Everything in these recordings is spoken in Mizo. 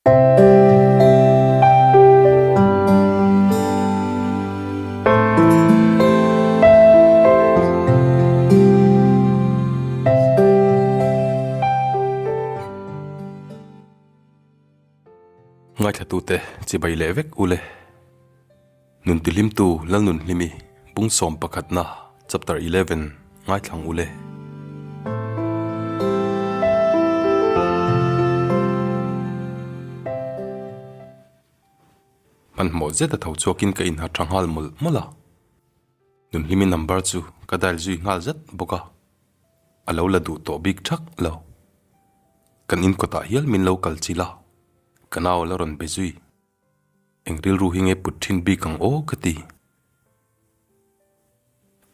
Ngaithlatute chibai leh vek ule. Nun tihlimtu Lalnunhlimi bung sawm pakhatna chapter 11 ngaithlang ule. Hmanhmawh zet a tho chhuakin ka inha tha nghal mawlh mawlh a. Nunhlimi number chu ka dial zui nghal zet bawk a, a lo la duh tawh bik thak lo. Kan inkawtah hial min lo kal chilh a, ka nau la rawn be zui. Eng rilru hi nge put thin bik ang aw ka ti.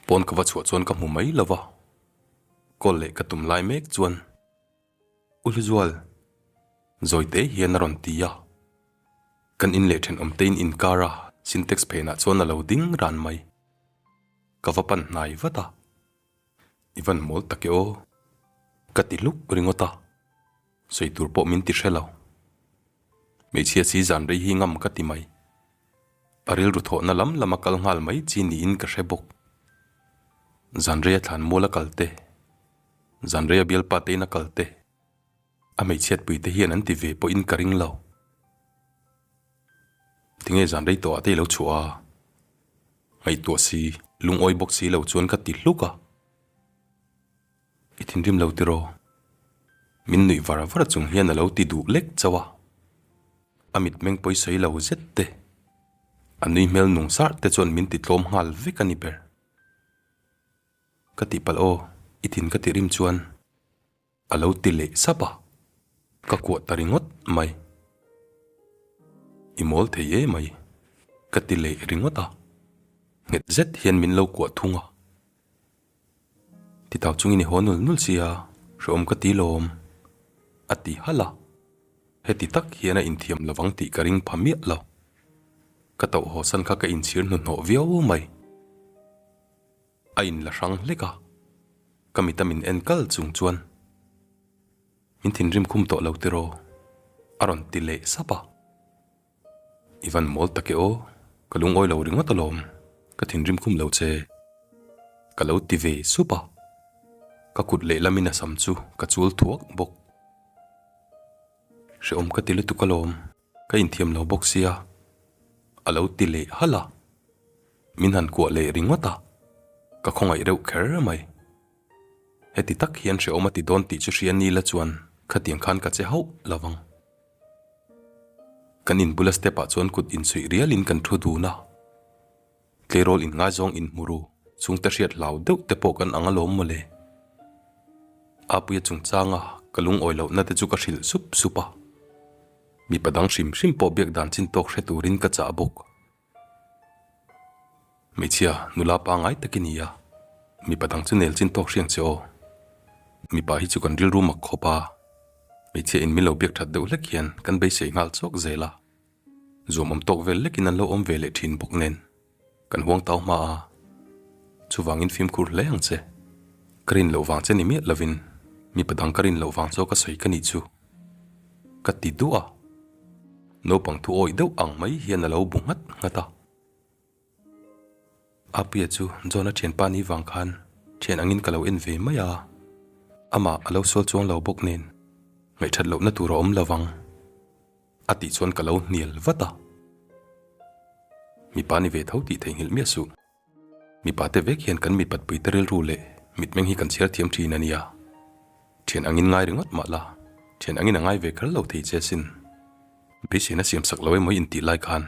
Pawn ka va chhuah chuan ka hmu mai lo va, call leh ka tum lai mek chuan U Hluzual, zawi te hian a rawn ti a. Kan in leh thenawm te in inkar a, Sintex phenah chuan a lo ding ran mai. Ka va pan hnai vat a. I van mawl tak e aw. Ka ti hluk ringawt a, sawi tur pawh min ti hre lo. Hmeichhia si zan rei hi ngam ka ti mai. A rilru thawhna lam lama kal nghal mai chi niin ka hre bawk. Zan reia thlan mual a kal te, zan reia bialpa te in a kal te, a hmeichhiatpui te hian an ti ve pawhin ka ring lo. Tinge zan rei tawhah te i lo chhuah a? Ngaihtuah si, lungawi bawk si lo chuan ka ti hluk a. I thinrim lo tiraw? Min nuih var var chung hian a lo ti duh lek chauh a. A mitmeng pawi sawi lo zet te, a nui hmel nung sarh te chuan min ti tlawm nghal vek a ni ber. Ka tihpalh aw, i thin ka ti rim chuan a lo ti leh sap a, ka kuah ta ringawt mai. I mawl thei e mai, ka ti leh ringawt a, nghet zet hian min lo kuah thung a. Titau chungin i haw nul nul sia, hrehawm ka ti lawm, a ti halh a. Heti tak hian a inthiam lovang tih ka ring pha miah lo. Ka tauh haw san kha ka inchhir hnuhnawh viau mai. A in la hrang hlek a, ka mita min en kal chung chuan min thinrim khum tawh lo tiraw? a rawn ti leh sap a. I van mawl tak e aw, ka lungawi lo ringawt alawm, ka thinrim khum lo che. Ka lo ti ve sup a, ka kut lehlamin a sam chu ka chul thuak bawk. Hrehawm ka ti lutuk alawm, ka inthiam lo bawk sia, a lo ti leh halh a. Min han kuah leh ringawt a, ka khawngaih reuh kher mai. Heti tak hian hrehawm a ti dawn tih chu hria ni la chuan khatiang khan ka che hauh lo vang. Kan inbula step ah chuan kut insuih rialin kan thu dun a, tleirawl inngaizawng inhmu ru chhungte hriat hlau deuh te pawh kan ang alawm mawle. Apuia chungchanga ka lungawi lohna te chu ka hrilh sup sup a, mipa dang hrim hrim pawh biak dan chin tawk hre turin ka chah bawk. Hmeichhia, nula pangngai tak i ni a, mipa dang chu nel chin tawk hriang che aw. Mipa hi chu kan rilru mak khawp a, hmeichhia in min lo biak that deuh hlek hian kan beisei nghal chawk zel a, zuam awm tawk vel lekin an lo awm ve leh thin bawk nen kan huang tau hma a, chuvangin fimkhur hle ang che. Ka rin loh vang che ni miah lovin mipa dang ka rin loh vang zawk a sawi ka nih chu ka ti duah a. Naupang thu awih deuh ang mai hian a lo bu nghat nghat a. Apuia chu John-a thianpa ni vang khan thian angin ka lo en ve mai a, amah a lo sual chuang lo bawk nen ngaihthat lohna tur a awm lo vang a tih chuan ka lo hnial vat a. Mipa ni ve tho tih theihnghilh miah suh. Mipa te vek hian kan mipat pui te rilru leh mitmeng hi kan chhiar thiam thin a nia. Thian angin ngai ringawt mah la, thian angin a ngai ve kher lo thei che sin. Beiseina siam sak lo emaw intih lai khan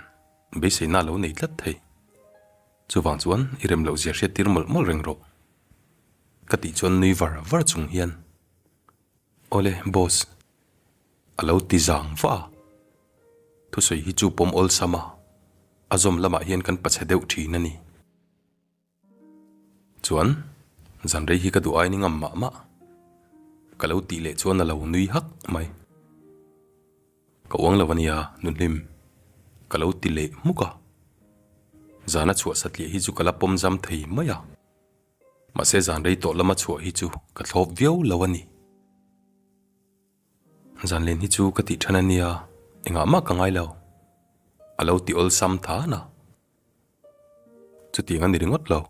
beiseina a lo nei tlat thei. Chuvang chuan i rem loh zia hriat tir mawlh mawlh reng rawh. Ka tih chuan nui var var chung hian, Awle boss, a lo ti zang vah a. Thusawi hi chu pawm awlsam a, a zawm lamah hian kan pachhe deuh thin a ni. Chuan, zan rei hi ka duh aini ngam mah mah. Ka lo tih leh chuan a lo nui hak mai. Ka uang lo a nia, Nunhlim. Ka lo ti leh hmuk a. Zana chhuah satliah hi chu ka la pawm zam thei mai a. Mahse zan rei tawh lama chhuah hi chu ka thlawp viau lo a ni. Zanlen hi chu ka tih than a nia, Engah mah ka ngai lo, a lo ti awlsam than a. Chutiang a ni ringawt lo,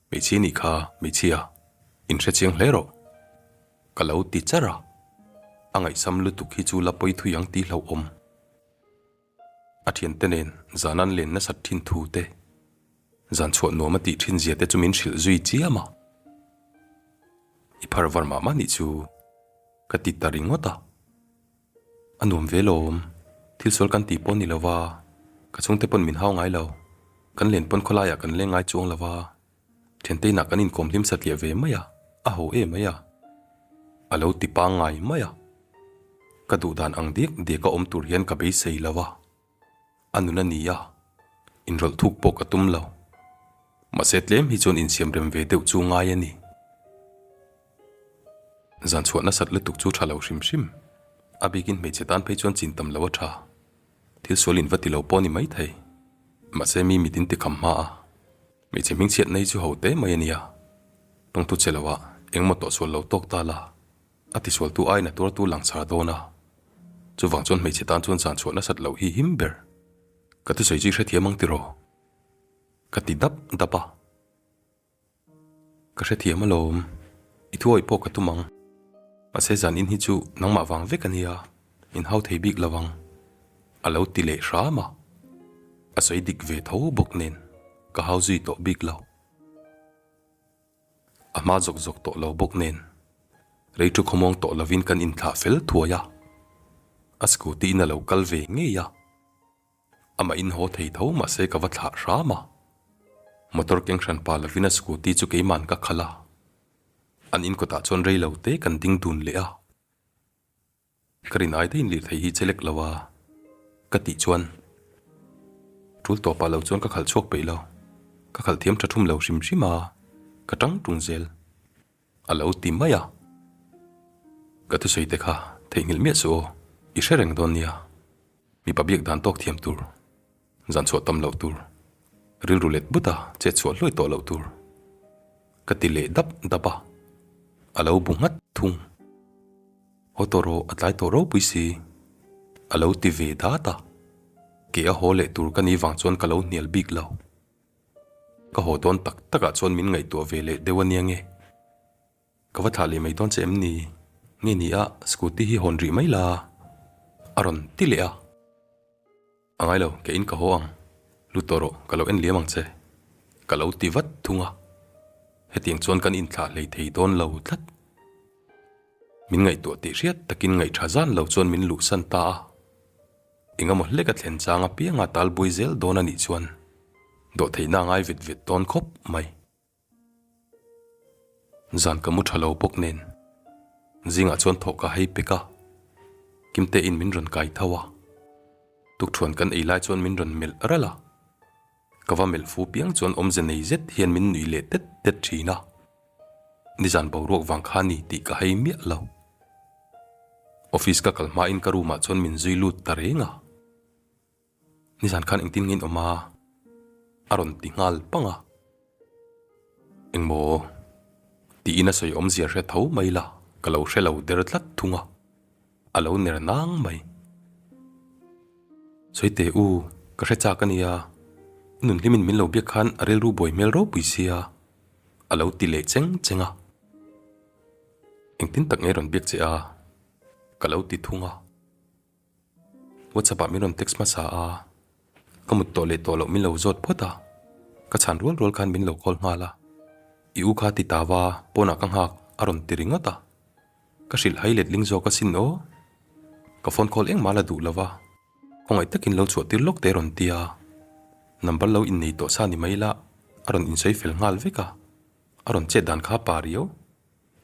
hmeichhia nih kha hmeichhia, inhre chiang hle rawh, ka lo ti char a. A ngaihsam lutuk hi chu la pawi thui ang tih hlauhawm. A thiante nen zan an len nasat thin thu te, zan chhuah nuam a tih thin zia te chu min hrilh zui chiam a. I phar var mah mah nih chu ka ti ta ringawt a. A nuam ve lawm, thil sual kan tih pawh ni lo va, ka chhungte pawn min hau ngai lo, kan len pawn khawlaiah kan leng ngai chuang lo va, thiante inah kan inkawm hlim satliah ve mai a, a ho em mai a. A lo ti pangngai mai a. Ka duh dan ang diak diak a awm tur hian ka beisei lo a, a nun a ni a, inrawlh thuk pawh ka tum lo. Mahse tlem hi chuan insiam rem ve deuh chu ngai a ni. Zan chhuah nasat lutuk chu tha lo hrim hrim. A bikin hmeichhe tan phei chuan chin tam lo a tha. Thil sual in va ti lo pawh a ni maithei. Mahse mi mit in ti kham hma a. Hmeichhe hming chhiat nei chu ho te mai a nia. Tawngthu che lo ah engmaw tawh sual lo tawk ta la. A tisualtu aiin a tuartu lang char dawn a. Chuvang chuan hmeichhe tan chuan zan chhuah nasat loh hi him ber. Ka thusawi chu i hrethiam ang tiraw? Ka ti dap dap a. Ka hrethiam alawm, i thu awih pawh ka tum ang. Mahse zan in hi chu nangmah vang vek a nia, min hau thei bik lo ang. A lo ti leh hram a. A sawi dik ve tho bawk nen ka hau zui tawh bik lo. A hma zawk zawk tawh lo bawk nen rei thu khawmawng tawh lovin kan inthlah fel thuai a, a scooty in a lo kal ve ngei a, amah in haw thei tho mahse ka va thlah hram a, motor keng hran pa lovin a scooty chu keiman ka khalh a, an in kawtah chuan rei lo te kan ding dun leh a. Ka rin ai daihin lirthei hi che lek lo a, ka tih chuan tul tawpah lo chuan ka khalh chhuak peih lo, ka khalh thiam tha thum lo hrim hrim a, ka tang tung zel a lo ti mai a. Ka thusawi te kha theihnghilh miah suh aw, i hre reng dawn nia, mipa biak dan tawk thiam tur, zan chhuah tam loh tur, rilru let but a chet chhuah hluai tawh loh tur ka ti leh dap dap a, a lo bu nghat thung. Haw tawh rawh, a tlai tawh ropui si. A lo ti ve dat a. Ke a haw leh tur ka nih vang chuan ka lo hnial bik lo. Ka haw dawn tak takah chuan min ngaihtuah ve leh deuh a nia nge. Ka va thlah leh mai dawn che em ni? Nge ni a, scooty hi hawn rih mai la? A rawn ti leh a. A ngai lo, ke in ka haw ang. Lut tawh rawh, ka lo en liam ang che. Ka lo ti vat thung a. Hetiang chuan kan inthlah hlei thei dawn lo tlat. Min ngaihtuah tih hriat takin ngaihṭha zan lo chuan min luhsan ta a. Engemaw hlek a thlen chang apianga tal buai zel dawn a nih chuan dawhtheihna a ngai vet vet dawn khawp mai. Zan ka mu tha lo bawk nen zingah chuan thawh ka hei pek a, Kimte in min rawn kai tho a, tukthuan kan ei lai chuan min rawn melh ralh a, ka va melh fu piang chuan awmze nei zet hian min nuih leh tet tet thin a, nizan boruak vang kha ni tih ka hei miah lo. Office ka kal hmain ka room ah chuan min zui lut ta reng a. Nizan khan engtin nge in awm a? A rawn ti nghal pang a. Engmaw? Tiin a sawi awmzia hre tho mai la, ka lo hre lo der tlat thung a. A lo ner nang mai. Sawi teh u, ka hre chak a nia. I nun hlimin min lo biak khan a rilru buai hmel ropui sia. A lo ti leh cheng cheng a. Engtin tak nge rawn biak che a? Ka lo ti thung a. WhatsApp ah min rawn text hmasa a, ka mut tawh leh tawh loh min lo zawt phawt a, ka chhan rual rual khan min lo call nghal a, i u kha ti ta va, pawnah ka nghak a rawn ti ringawt a, ka hrilh hai letling zawk asin aw, ka phone call engmah la duh lo va, khawngaih takin lo chhuah tir lawk te rawn ti a, number lo innei tawh sa ni mai la a rawn insawi fel nghal vek a, a rawn chet dan kha pa riau,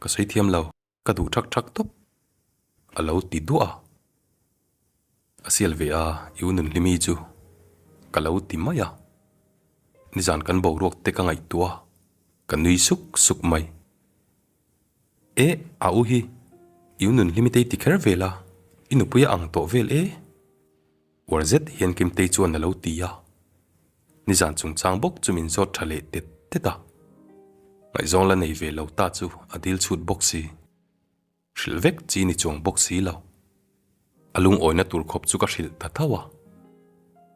ka sawi thiam lo. Ka duh thak thak tawp a lo ti duah a, a sial ve a i u Nunhlimi chu ka lo ti mai a, nizan kan boruak te ka ngaihtuah a, ka nui suk suk mai. Eh a u hi i u Nunhlimi te i ti kher vel a, i nupui a ang tawh vel e. Uar zet hian Kimtei chuan a lo ti a, nizan chungchang bawk chu min zawt tha leh tet tet a, ngaihzawng la nei ve lo ta chu a dil chhut bawk si, hrilh vek chi ni chuang bawk si lo. A lungawina tur khawp chu ka hrilh ta tho a.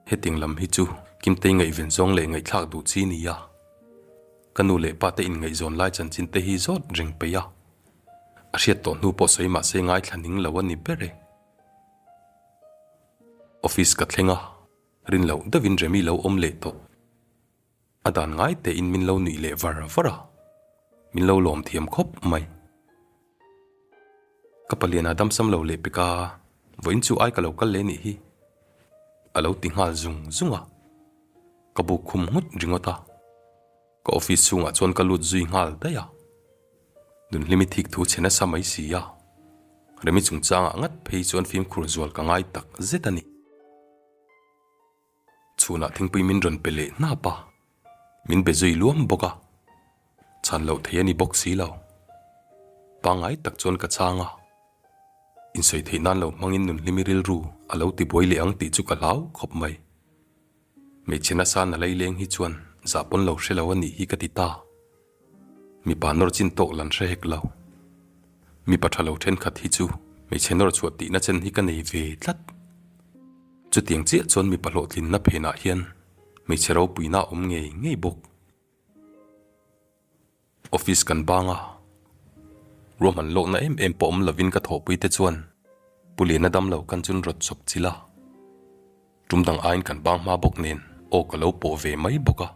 Hetiang lam hi chu Kimtei ngaihven zawng leh ngaihthlak duh chi nia. Ka nu leh pa te inngaihzawn lai chanchin te hi zawt reng peih a. A hriat tawh hnu pawh sawi mahse ngaithla ning lo a ni ber e. Office ka thleng a, rin loh deuhin Remi lo awm leh tawh. A dan ngai tein min lo nuih leh var var a, min lo lawm thiam khawp mai. Ka palian a damsam lo leh pek a, vawiin chu ai ka lo kal leh nih hi a lo ti nghal zung zung a, ka buk khum nghut ringawt a, ka office chhungah chuan ka lut zui nghal daih a, Nunhlimi thik thu chhe nasa mai si a, Remi chungchangah ngat phei chuan fimkhur zual ka ngai tak zet a ni. Chhunah thingpui min rawn pe leh hnap a, min be zui luam bawk a, chhan loh thei a ni bawk si lo. Pangngai tak chuan ka chhang a, insawi theih nan lo hmangin Nunhlimi rilru a lo tibuai leh ang tih chu ka hlau khawp mai. Hmeichhe nasa na laileng hi chuan zah pawn lo hre lo a nih hi ka ti ta. Mipa nawr chin tawk lan hre hek lo. Mipa tha lo thenkhat hi chu hmeichhe nawr chhuah tihna chen hi ka nei ve tlat. Chutiang chiah chuan mipa hlawhtlinna phenah hian hmeichhe ropuina a awm ngei ngei bawk. Office kan bang a, ruahman lawkna em em pawh awm lovin ka thawhpui te chuan Pu Liana damlo kan chun rawt chawp chilh a. Tum dang aiin kan bang hma bawk nen aw ka lo pawh ve mai bawk a.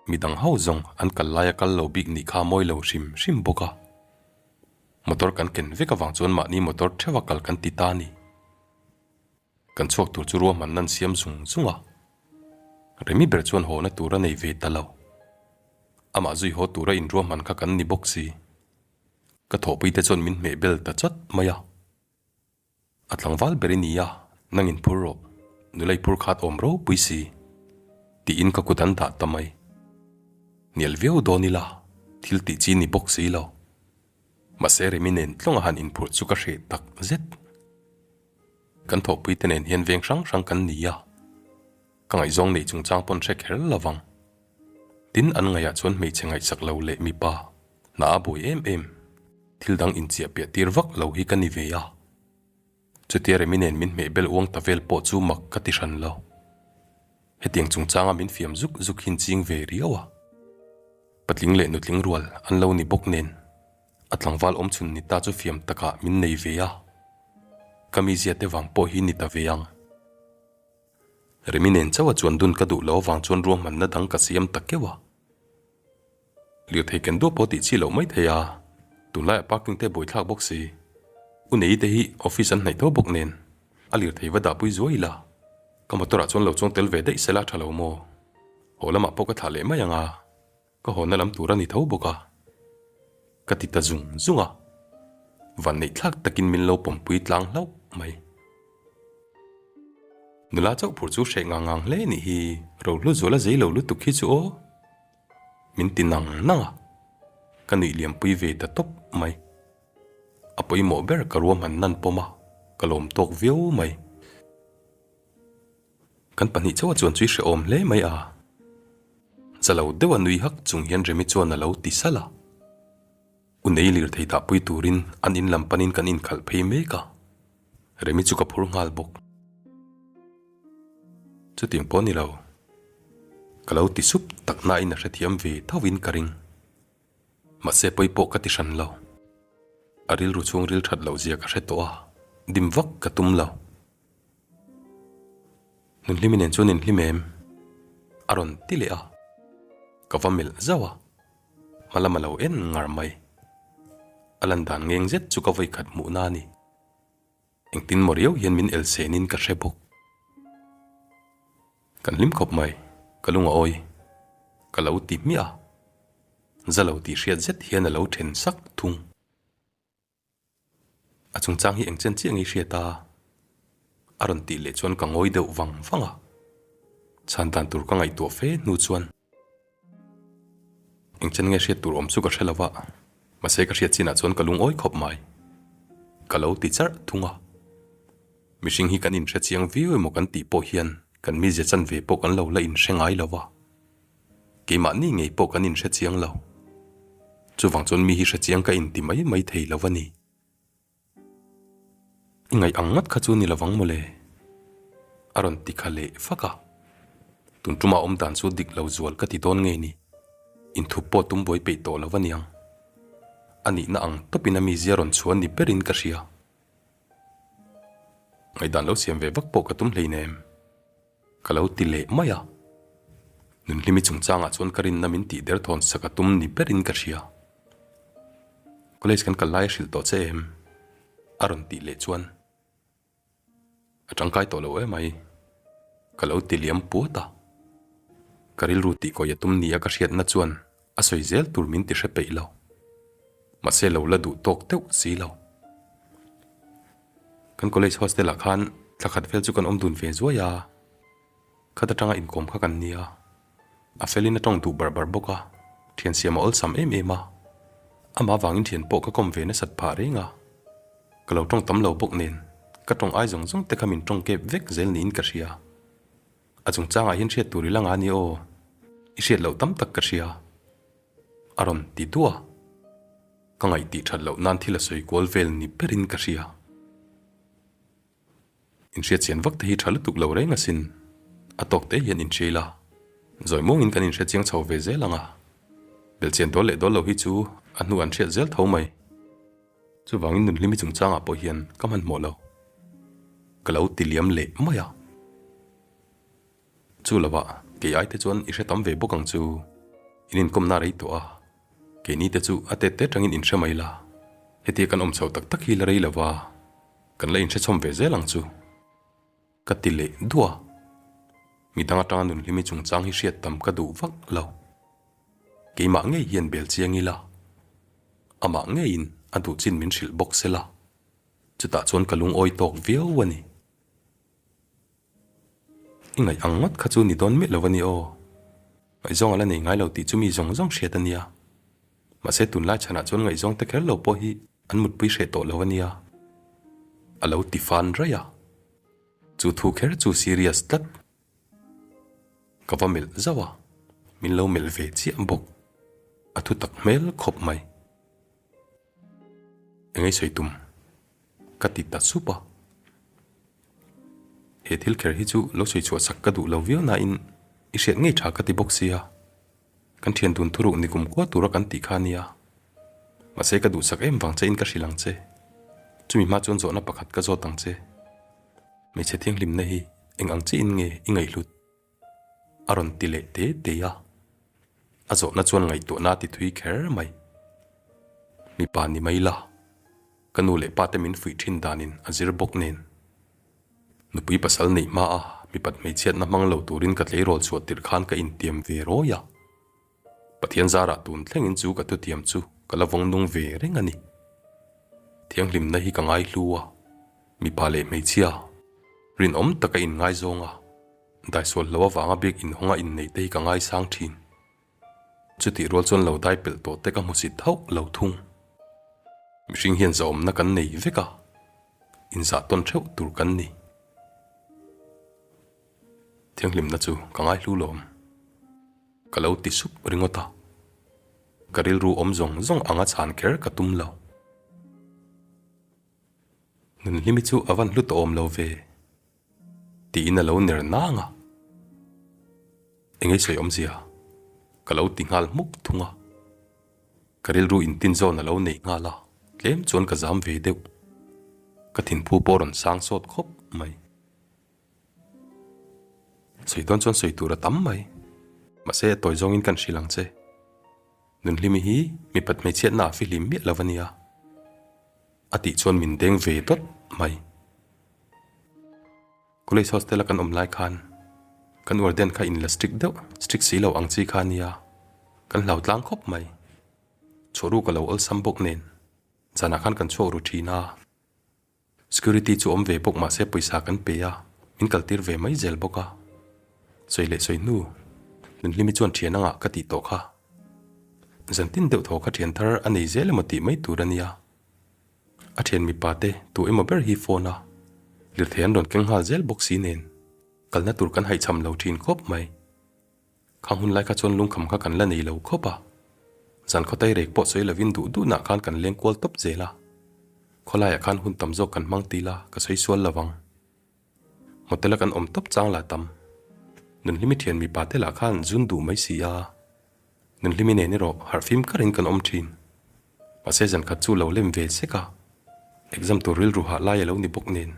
Midang ho zawng an kal laia kal lo bik nih kha mawi lo hrim hrim bawk a. Motor kan ken vek avang chuan mahni motor theuha kal kan ti ta a ni. Kan chhuak tur chu ruahmanna an siam zung zung a. Remi ber chuan hawna tur a nei ve ta lo. Amah zui haw tura inruahman kha kan ni bawk si. Ka thawhpui te chuan min hmeh bel ta chawt mai a. A tlangval ber i ni a, nang in phur rawh, nula i phur khat awm ropui si, tiin ka kut an dah ta mai. Hnial viau dawn ila, thil tih chi ni bawk si lo. Mahse Remi nen tlawnga han inphurh chu ka hreh tak zet. Kan thawhpui te nen hian veng hrang hrang kan ni a, ka ngaihzawng neih chungchang pawn hre kher lo vang. Tin, an ngaihah chuan hmeichhe ngaihsak lo leh mipa hna a buai em em. Thil dang inchiah piah tir vak lo hi ka ni ve a. Chutia Remi nen min hmeh bel uang ta vel pawh chu mak ka ti hran lo. Hetiang chungchanga min fiam zuk zuk hin ching ve riau a. Patling leh nutling rual an lo ni bawk nen a tlangval awmchhun ni ta chu fiam takah min nei ve a. Ka mizia te vang pawh hi ni ta ve ang. Remi nen chauha chuan dun ka duh lo avang chuan ruahmanna dang ka siam ta keuh a. Lirthei ken duah pawh tih chi loh mai thei a, tunlaiah parking te buaithlak bawk si. U Neii te hi office an hnaih tho bawk nen a lirthei va dahpui zuai ila, ka motor ah chuan lo chuang tel ve daih sela tha lo maw? Haw lamah pawh ka thlah leh mai ang a, ka hawnna lam tur a ni tho bawk a. Ka ti ta zung zung a, vanneih thlak takin min lo pawmpui tlang hlauh mai. Nula chauh phur chu hreh ngang ngang hle nih hi, Rohlu zuala zei lo lutuk hi chu aw. Min ti nang nang a, ka nuih liampui ve ta tawp mai. A pawimawh ber ka ruahman nan pawm a, ka lawm tawk viau mai. Kan pahnih chauha chuan chui hrehawm hle mai a. Za lo deuha nui hak chung hian Remi chuan a lo ti salh a. U nei lirthei dahpui turin an in lam panin kan inkhalh phei mek a, Remi chu ka phur nghal bawk. Chutiang pawh ni lo. Ka lo ti sup tak nain a hrethiam ve tho in ka ring. Mahse pawi pawh ka ti hran lo. A rilru chhung ril that loh zia ka hre tawh a, dim vak ka tum lo. Nunhlimi nen chuan inhlim em? A rawn ti leh a. Ka va melh zauh a. Hma lam a lo en ngar mai. A lan dan ngeng zet chu ka vawikhat hmuhna a ni. Engtin maw riau hian min el senin ka hre bawk. Kan hlim khawp mai, ka lung a awi. Ka lo ti hmiah a, za lo tih hriat zet hian a lo then sak thung. A chungchang hi engchen chiah ngei hriat a? A rawn tih leh chuan ka ngawi deuh vang vang a. Chhan dan tur ka ngaihtuah fe hnu chuan. Engchen nge hriat tur awm chu ka hre lo va, mahse ka hriat chinah chuan ka lungawi khawp mai. Ka lo ti charh thung a. Mihring hi kan inhre chiang viau emaw kan tih pawh hian kan mizia chanve pawh kan lo la inhre ngai lo va. Keimahni ngei pawh kan inhre chiang lo. Chuvang chuan mi hi hre chiang ka inti mai mai thei lo a ni. I ngaih ang ngawt kha chu ni lovang mawle, a rawn ti kha leh fak a. Tun ṭuma awm dan chu dik lo zual ka ti dawn nge ni? Inthup pawh tum buai peih tawh lo a niang. A nihna ang tawpin a mizia rawn chhuah ni berin ka hria. Ngaihdan lo siam ve vak pawh ka tum hleinem. Ka lo ti leh mai a. Nunhlimi chungchangah chuan ka rinna min tih derthawn sak a tum ni berin ka hria. College kan kal lai a hrilh tawh che em? A rawn tih leh chuan a tangkai tawh lo emai. Ka lo ti liam puat a. Ka rilru tihkawi a tum nia ka hriatna chuan a sawi zel tur min ti hre peih lo. Mahse lo la duh tawk deuh si lo. Kan college hostel ah khan thla khat vel chu kan awm dun ve zuai a, khat atanga inkawm kha kan nia. A felin a tawng duh barh barh bawk a, thian siam a awlsam em em a. Amah vangin thian pawh ka kawm ve nasat phah reng a. Ka lo tawng tam lo bawk nen, ka tawng ai zawng zawng te kha min tawng kep vek zel niin ka hria. A chungchangah hian hriat tur i la nga ni aw, i hriat loh tam tak ka hria. A rawn ti duah. Ka ngaih tih that loh nan thil a sawi kual vel ni berin ka hria. Inhriat chian vak te hi tha lutuk lo reng asin. A tawk te hian inhriai la. Zawi muangin kan inhre chiang chho ve zel ang a. Belhchian dawl leh dawl lo hi chu a hnu an hriat zel tho mai. Chuvangin nunhlimi chungchangah pawh hian ka hmanhmawh lo. Ka lo ti liam leh mai a. Chu lovah kei ai te chuan i hre tam ve bawk ang chu. In inkawmna rei tawh a, keini te chu a tet te tangin inhre mai la. Hetia kan awm chho tak tak hi la rei lova, kan la inhre chhawm ve zel ang chu. Ka ti leh duah a. Midang atanga nunhlimi chungchang hi hriat tam ka duh vak lo. Keimah ngei hian bel chiang ila, amah ngeiin a duh chin min hrilh bawk sela, chutah chuan ka lungawi tawk viau a ni. I ngaih ang ngawt kha chu ni dawn miah lo a ni aw. Ngaihzawng a la nei ngai lo tih chu mi zawng zawng hriat a nia. Mahse tunlai chhanah chuan ngaihzawng te kher lo pawh hi an mutpui hreh tawh lo a nia. A lo ti fan raih a. Chu thu kher chu serious tlat. Ka va melh zauh a, min lo melh ve chiah bawk. A thu tak hmel khawp mai. Engei sawi tum? Ka ti ta sup a. He thil kher hi chu lo sawi chhuah sak ka duh lo viau nain i hriat ngei tha ka ti bawk sia. Kan thian dun thuruk ni kum kua tura kan tih kha nia. Mahse ka duhsak em vang che in ka hrilh ang che. Chumi hma chuan zawhna pakhat ka zawt ang che. Hmeichhe thianghlimna hi eng ang chiin nge i ngaihhlut? A rawn ti leh te te a. A zawhna chuan ngaihtuahna a ti thui kher mai. Mipa ni mai la, ka nu leh pa te min fuih thin danin a zir bawk nen. Nupui pasal neih hma a mipat hmeichhiatna hmang lo turin ka tleirawl chhuah tirh khan ka intiam ve rawi a. Pathian zarah tun thlengin chu ka thutiam chu ka la vawng nung ve reng a ni. Thianghlimna hi ka ngaihlu a, mipa leh hmeichhia, rinawm taka inngaizawng a, daisual hlo avanga biak inhawnga inneih te hi ka ngaisang thin. Chutih rual chuan lo dai pelh tawh te ka hmu sit hauh lo thung. Mihring hian zahawmna kan nei vek a, inzah tawn theuh tur kan ni. Thianghlimna chu ka ngaihlu lawm. Ka lo ti sup ringawt a, ka rilru awm zawng zawng anga chhan kher ka tum lo. Nunhlimi chu a van hlu tawh awm lo ve, tiin a lo ner nang a. Engei sawi awmzia? Ka lo ti nghal hmuk thung a. Ka rilru intin zawn a lo nei nghal a, tlem chuan ka zam ve deuh. Ka thinphu pawh rawn sang sawt khawp mai. Sawi dawn chuan sawi tur a tam mai. Mahse a tawi zawngin kan hrilh ang che. Nunhlimi hi mipat hmeichhiatna a fihlim miah lo a nia. A tih chuan min deng ve dawt mai. College hostel a kan awm lai khan kan warden kha in la strict deuh, strict si lo ang chi kha a nia. Kan hlau tlang khawp mai. Chhuah ruk a lo awlsam bawk nen zanah khan kan chhuak ru thin a. Security chu awm ve bawk mahse pawisa kan pe a, min kaltir ve mai zel bawk a. Sawi leh sawi hnu, Nunhlimi chuan thian anga ka tih tawh kha. Zantin deuh thaw kha thian thar a nei zel emaw tih mai tur a nia. A thian mipa te tu emaw ber hi phone a, lirthei an rawn keng nghal zel bawk si nen, kalna tur kan haihchham lo thin khawp mai. Khang hun lai kha chuan lungkham kha kan la nei lo khawp a, zan khaw tai rek pawh sawi lovin duh duhnah khan kan leng kual tawp zel a. Khawlaiah khan hun tam zawk kan hmang ti la, ka sawi sual lo vang. Hotel a kan awm tawp chang lah tam. Nunhlimi thian mipa te lah khan zun duh mai si a. Nunhlimi nen erawh harhfim karin kan awm thin. Mahse zan khat chu lo lem ve sek a. Exam tur rilru hah lai a lo ni bawk nen.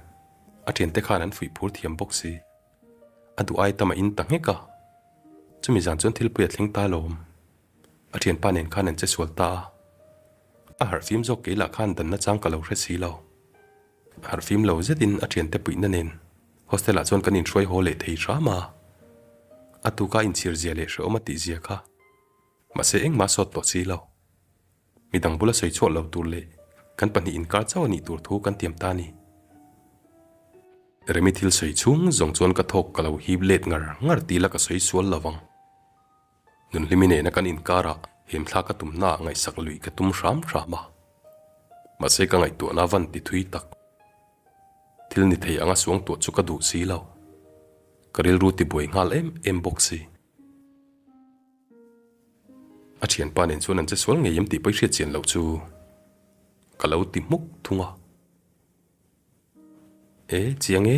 A thiante khan an fuih phur thiam bawk si. A duh ai tam a in ta nghek a. Chumi zan chuan thilpui a thleng ta lawm. A thianpa nen khan an che sual ta a. A harhfim zawk kei lah khan danna chang ka lo hre si lo. Harhfim lo zetin a thiante puihna nen hostel ah chuan kan inhruai haw leh thei hram a. A tuka inchhir zia leh hrehawm a tih zia kha. Mahse engmah sawt tawh si lo. Midang bula sawi chhuah lo tur leh kan pahnih inkar chauh a nih tur thu kan tiam ta a ni. Remi thil sawi chhung zawng chuan ka thawk ka lo hip let ngar ngar ti la ka sawi sual lo vang. Nunhlimi nena kan inkarah hemthla ka tumnaah ngaihsak luih ka tum hram hram a. Mahse ka ngaihtuahna van ti thui tak. Thil ni thei anga suangtuah chu ka duh si lo. Ka rilru ti buai nghal em em bawk si. A thianpa nen chuan an che sual ngei em tih pawh i hriat chian loh chu ka lo ti hmuk thung a. E, chiang e.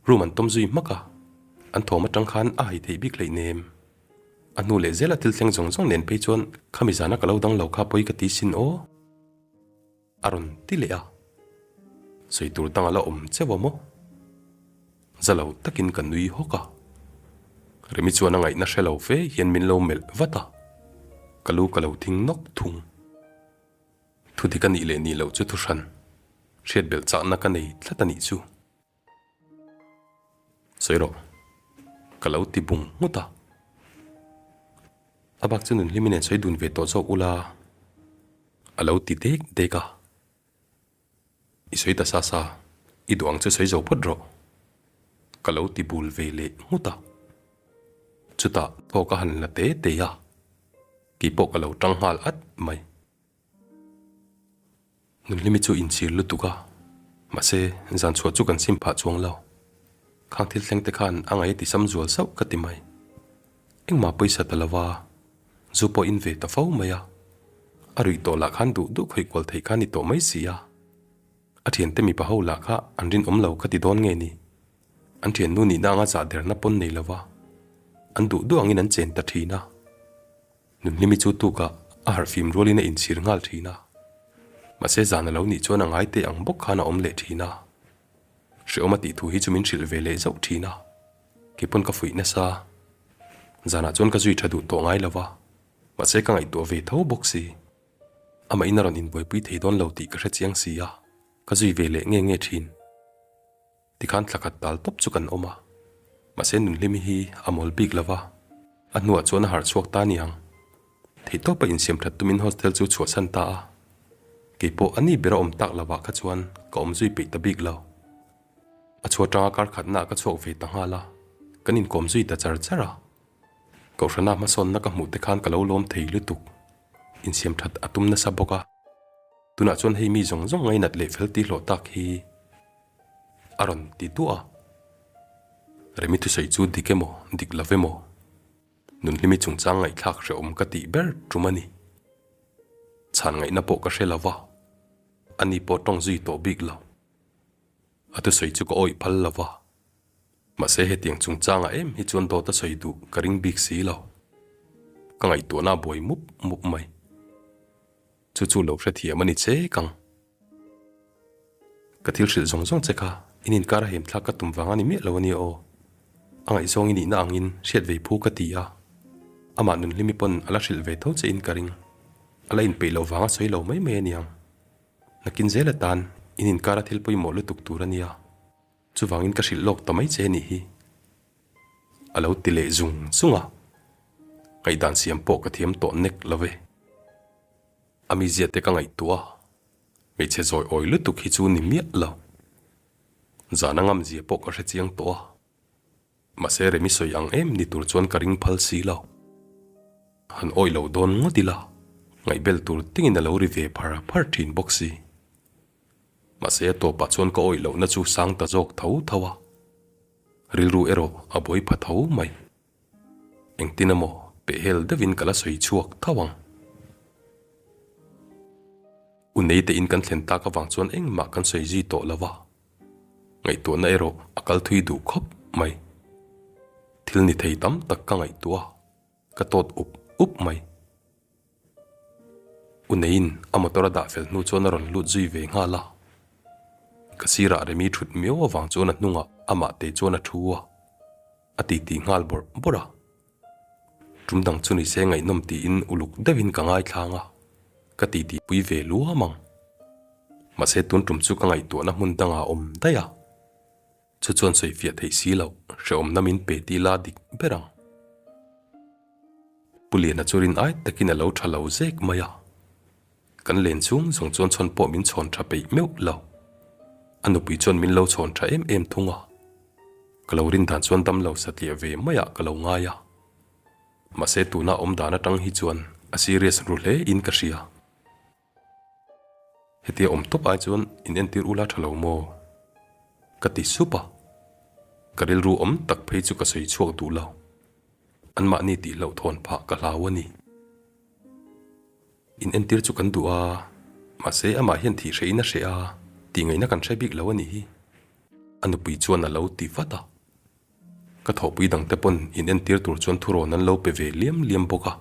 Room an tawm zui hmak a, an thawm atang khan a hai theih bik hleihnem. A hnu leh zela thil thleng zawng zawng nen phei chuan khami zana ka lo dang lo kha pawi ka ti sin aw. A rawn ti leh a, sawi tur dang a la awm cheuh a maw? Za lo takin ka nui hawk a, Remi chuan a ngaihna hre lo fe hian min lo melh vat a, ka lu ka lo thing nawk thung. Thu dik a nih leh nih loh chu thu hran, hriat belh chakna ka nei tlat a nih chu. Sawi rawh, ka lo ti bung nghut a. A bak chu Nunhlimi nen sawi dun ve tawh zawk ula, a lo ti dek dek a. I sawi ta sa sa, i duh ang chu sawi zo phawt rawh, ka lo ti bul ve leh nghut a. Chutah thawk a han la te te a, keipawh ka lo tang nghal at mai. Nunhlimi chu inchhir lutuk a, mahse zan chhuah chu kan sim phah chuang lo. Khang thil thleng te khan a ngaih a ti sam zual sauh ka ti mai. Engmah pawisa ta lova, zu pawh in ve ta fo mai a. A ruih tawh lah khan duh duh khawih kual theih kha ni tawh mai si a. A thiante mipa ho lah kha an rinawm lo ka ti dawn nge ni. An thiannu nihna anga zah derna pawn nei lova, an duh duh angin an chen ta thin a. Nunhlimi chu tukah a harhfim rualin a inchhir nghal thin a, mahse zan a lo nih chuan a ngai teh ang bawk khan a awm leh thin a. Hrehawm a tih thu hi chu min hrilh ve leh zauh thin a, kei pawn ka fuih nasa. Zanah chuan ka zui tha duh tawh ngai lo va, mahse ka ngaihtuah ve tho bawk si. Amah in a rawn inbuaipui thei dawn lo tih ka hre chiang si a, ka zui ve leh nge nge thin. Tikhan thla khat tal tawp chu kan awm a, mahse Nunhlimi hi a mawl bik lo va, a hnuah chuan a harh chhuak ta niang. Theihtawpa insiam that tumin hostel chu chhuahsan ta a, keipawh a ni ber a awm tak lovah kha chuan ka awm zui peih ta bik lo. A chhuah tanga kar khatnaah ka chhuak ve ta nghal a, kan inkawm zui ta char char a. Kohhrana hmasawnna ka hmuh te khan ka lo lawm thei lutuk, insiam that a tum nasa bawk a. Tunah chuan hei mi zawng zawng ngainat leh fel tih hlawh tak hi a rawn ti duah a. Remi thusawi chu dik emaw, dik lo emaw, Nunhlimi chungchang ngaihthlak hrehawm ka tih ber tum a ni. Chhan ngaihna pawh ka hre lo va, ani pawh tawng zui tawh bik lo. A thusawi chu ka awih phal lo va, mahse hetiang chungchangah em hi chuan dawt a sawi duh ka ring bik si lo. Ka ngaihtuahna a buai mup mup mai. Chu chu lo hrethiam a ni che kang. Ka thil hrilh zawng zawng che kha in inkar a hem thlak ka tum vang a ni miah lo a nia aw. A ngaihzawng i nihna angin hriat vei phu ka ti a. Amah Nunhlimi pawn a la hrilh ve tho che in ka ring. A la inpeih loh vang a sawi lo mai mai a niang. Nakin zel atan in inkar a thil pawimawh lutuk tur a nia. Chuvangin ka hrilh lawk ta mai che nih hi. A lo ti leh zung zung a. Ngaihdan siam pawh ka thiam tawh nek lo ve. A mizia te ka ngaihtuah a, hmeichhe zawi awi lutuk hi chu ni miah lo. Zan a ngam zia pawh ka hre chiang tawh a, mahse Remi sawi ang em ni tur chuan ka ring phal si lo. Han awi lo dawn ngawt ila, ngaihbel tur tingin a lo ri ve phar phar thin bawk si. Mahse a tawpah chuan ka awih lohna chu sang ta zawk tho tho a, rilru erawh a buai pha tho mai. Engtin emaw pehhel deuhin ka la sawi chhuak tho ang. U Neite in kan thlen tak avang chuan engmah kan sawi zui tawh lo va, ngaihtuahna erawh a kal thui duh khawp mai. Thil ni thei tam tak ka ngaihtuah a, ka tawt up up mai. U Neiin a motor a dah fel hnu chuan a rawn lut zui ve nghal a, ka sirah Remi thut miau avang chuan a hnungah amah te chuan a thu a, a titi nghal bawrh bawrh a. Tum dang chu nise ngaihnawm tiin uluk deuhin ka ngaithlang a, ka titi pui ve luam ang. Mahse tun tum chu ka ngaihtuahna hmun dangah a awm daih a, chu chuan sawifiah theih si loh hrehawmna min pe ti la dik ber ang. Pu Liana chu rin ai takin a lo tha lo zek mai a, kan len chhung zawng chuan chhawn pawh min chhawn tha peih meuh lo. A nupui chuan min lo chhawn tha em em thung a. Ka lo rin dan chuan damlo satliah ve maiah ka lo ngai a. Mahse tuna awm dan atang hi chuan a serious ru hle in ka hria. Hetia awm tawp ai chuan in entir ula tha lo maw? Ka ti sup a. Ka rilru awm tak phei chu ka sawi chhuak duh lo. Anmahni tih hlauh thawn phah ka hlau a ni. In entir chu kan duh a, mahse amah hian thih hrehin a hreh a, tih ngaihna kan hre bik lo a nih hi. A nupui chuan a lo ti vat a. Ka thawhpui dangte pawn in entir tur chuan thurawn an lo pe ve liam liam bawk a.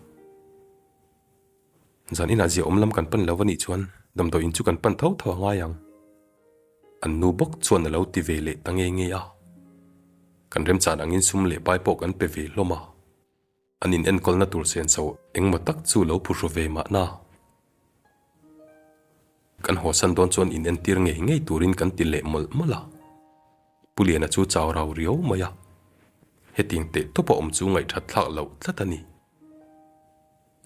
Zan inah zia awm lam kan pan lo a nih chuan damdawi in chu kan pan tho tho a ngai ang. An nu bawk chuan a lo ti ve leh ta nge nge a. Kan remchan angin sum leh pai pawh kan pe ve hlawm a. An in enkawlna tur senso engmaw tak chu lo phuhru ve mahna. Kan hawsan dawn chuan in entir ngei ngei turin kan ti leh mawlh mawlh a. Pu Liana chu chau rau riau mai a. Hetiang teh tawp a awm chu ngaihthat thlak loh tlat a ni.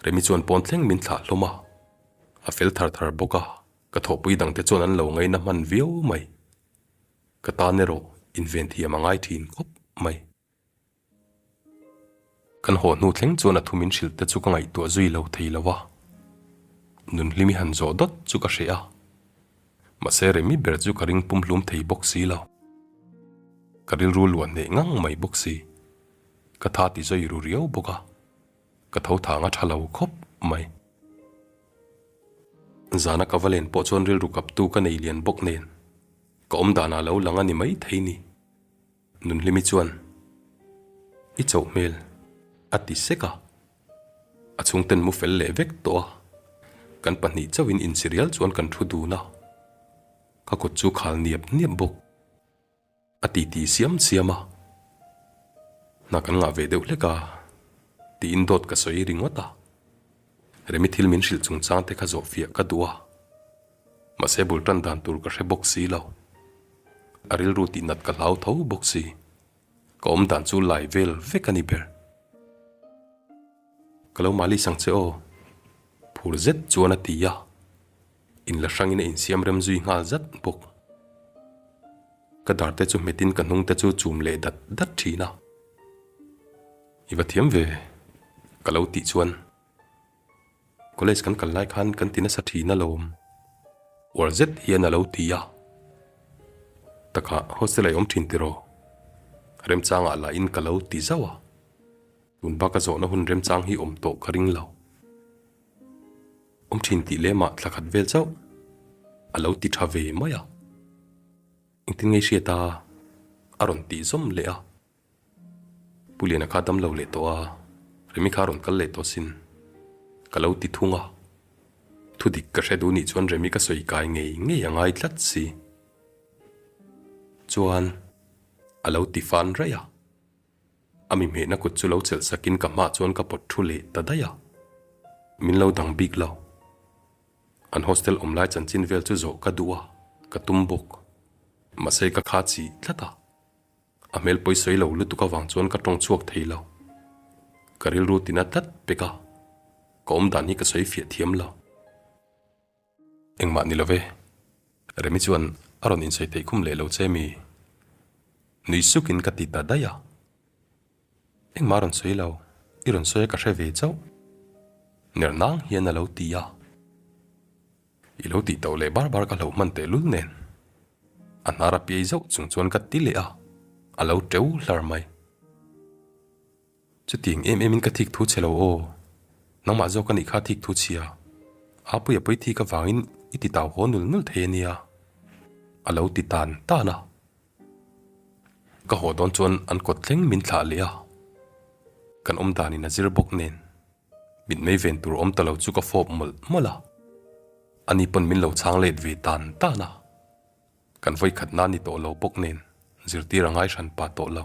Remi chuan pawn thleng min thlah hlawm a. A fel thar thar bawk a, ka thawhpui dangte chuan an lo ngaina hman viau mai. Ka tan erawh inven thiam a ngai thin khawp mai. Kan haw hnu thleng chuan a thu min hrilh te chu ka ngaihtuah zui lo thei lo a, Nunhlimi han zawh dawt chu ka hreh a, mahse Remi ber chu ka ring pumhlum thei bawk si lo. Ka rilru luah hneh ngang mai bawk si. Ka tha ti zui ru riau bawk a, ka tho thang a tha lo khawp mai. Zana ka va len pawh chuan rilru kaptu ka nei lian bawk nen ka awm danah lo lang a ni mai thei ni. Nunhlimi chuan, I chauh hmel, a ti sek a. A chhungten mu fel leh vek tawh a. Kan pahnih chauhin insirial chuan kan thu dun a. Ka kut chu khal niap niap bawk. A titi siam siam a. Hna kan ngah ve deuh hlek a, tiin dawt ka sawi ringawt a. Remi thil min hrilh chungchang te kha zawhfiah ka duh a. Mahse bul tan dan tur ka hre bawk si lo. A rilru tih nat ka hlau tho bawk si. Ka awm dan chu lai vel vek a ni ber. Ka lo malis ang che aw. Phur zet chuan a ti a. Inla hrangin a insiam rem zui nghal zat bawk. Ka dar te chu hmetin ka hnung te chu chum leh dat dat thin a. I va thiam ve, ka lo tih chuan. College kan kal lai khan kan ti nasa thin alawm. Uar zet hian a lo ti a. Takah hostel a i awm thin tiraw? Remchangah lah in ka lo ti zauh a. Tun bak a zawhna hun remchang hi awm tawh ka ring lo. Awm thin tih lemah thla khat vel chauh a lo ti tha ve mai a. Engtin nge i hriat a? A rawn tih zawm leh a. Pu Liana kha damlo leh tawh a, Remi kha rawn kal leh tawh sin. Ka lo ti thung a. Thu dik ka hre duh nih chuan Remi ka sawi kai ngei ngei a ngai tlat si. Chuan a lo ti fan raih a. A mi hmehna kut chu lo chelh sakin ka hmah chuan ka pawt thu leh ta daih a. Min lo dang bik lo. An hostel awm lai chanchin vel chu zawh ka duh a, ka tum bawk. Mahse ka kha chih tlat a. A hmel pawi sawi lo lutuk avang chuan ka tawng chhuak thei lo. Ka rilru tina tlat pek a, ka awm dan hi ka sawi fiah thiam lo. Engmah ni lo ve, Remi chuan a rawn insawi theih khum leh lo che mi? Nui sukin ka ti ta daih a. Engmah a rawn sawi lo, i rawn sawi a ka hre ve chauh. Ner nang hian a lo ti a. I lo tih tauh leh bar bar ka hloh hman teh lul nen. A hnar a piai zauh chung chuan ka ti leh a, a lo teu hlar mai. Chutiang em em in ka thik thu che lo aw, nangmah zawk a nih kha thik thu chhia. Apuia pawi thik avangin i ti tau haw nul nul thei a nia, a lo ti tan tan a. Ka haw dawn chuan an kawt thleng min thlah leh a, kan awm danin a zir bawk nen mitmei ven tur awm ta lo chu ka fawp mawlh mawlh a, ani pawn min lo chhang let ve tan tan a. Kan vawikhatna ni tawh lo bawk nen zirtir a ngai hran pa tawh lo.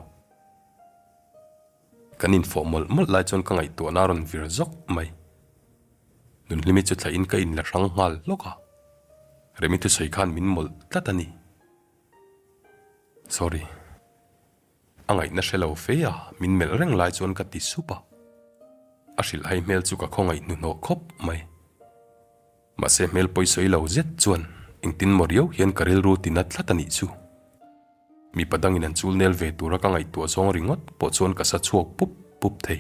Kan infawh mawlh mawlh lai chuan ka ngaihtuahna a rawn vir zawk mai. Nunhlimi chu thlahin ka inla hrang nghal hlawk a, Remi thusawi khan min mawlh tlat a ni. Sorry. A ngaihna hre lo fe a, min melh reng lai chuan ka ti sup a. A hrilhhai hmel chu ka khawngaih hnuhnawh khawp mai. Mahse hmel pawisawi lo zet chuan engtin maw riau hian ka rilru ti na tlat a nih chu. Mipa dangin an chul nel ve tura ka ngaihtuah zawng ringawt pawh chuan ka sa chhuak pup pup thei.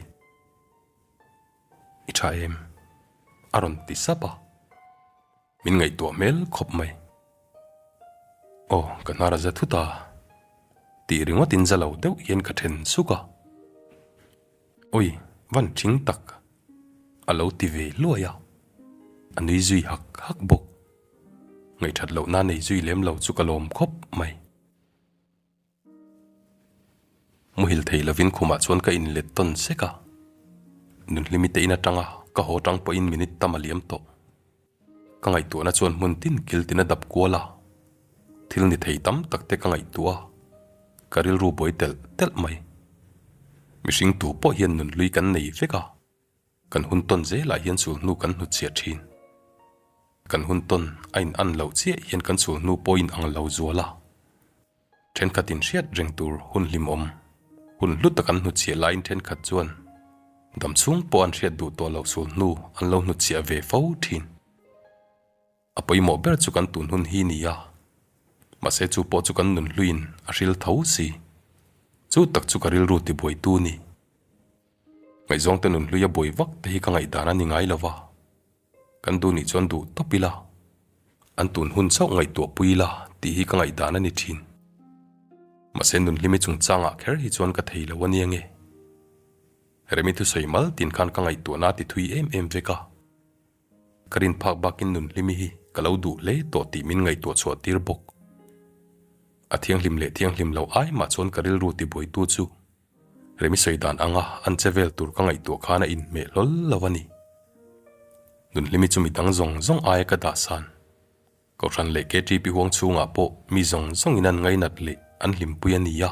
I tha em? A rawn ti sap a. Min ngaihtuah hmel khawp mai. Aw, ka hnar a za thut a. Tih ringawtin za lo deuh hian ka then suk a. Oi, van thing tak! A lo ti ve hluai a. A nui zui hak hak bawk. Ngaihthat lohna nei zui lem lo chu ka lawm khawp mai. Muhil thei lovin khumah chuan ka inlet tawn sek a. Nunhlimi te in atanga ka haw tang pawhin minute tam a liam tawh. Ka ngaihtuahna chuan hmun tin kil tin a dap kual a. Thil ni thei tam tak te ka ngaihtuah a, ka rilru buai telh telh mai. Mihring tu pawh hian nunhlui kan nei vek a. Kan hun tawn zelah hian sulhnu kan hnutchhiah thin. Kan hun tawn a in an loh chiah hian kan sulhnu pawh in ang lo zual a. Thenkhat in hriat reng tur hun hlimawm, hun hlu tak an hnutchhiah laiin thenkhat chuan dam chhung pawh an hriat duh tawh loh sulhnu an lo hnutchhiah ve fo thin. A pawimawh ber chu kan tun hun hi ni a, mahse chu pawh chu kan nun hluiin a hril tho si. Chu tak chu ka rilru tibuaitu ni. Ngaihzawngte nun hlui a buai vak te hi ka ngaihdan a ni ngai lo va, kan duh nih chuan duh tawp ila, an tun hun chauh ngaihtuah pui ila tih hi ka ngaihdan a ni thin. Mahse nun hlimi chungchangah kher hi chuan ka thei lo a nia nge. Remi thusawi mal tin khan ka ngaihtuahna a ti thui em em vek a. Ka rin phak bakin nun hlimi hi ka lo duh hle tawh tih min ngaihtuah chhuah tir bawk. A thianghlim leh thianghlim lo ai mah chuan ka rilru tibuaitu chu Remi sawi dan anga an che vel tur ka ngaihtuah khan a inhmeh hlawl lo a ni. Nunhlimi chu mi dang zawng zawng aia ka dah san. Kohhran leh KTP huang chhungah pawh mi zawng zawngin an ngainat leh an hlimpui a ni a.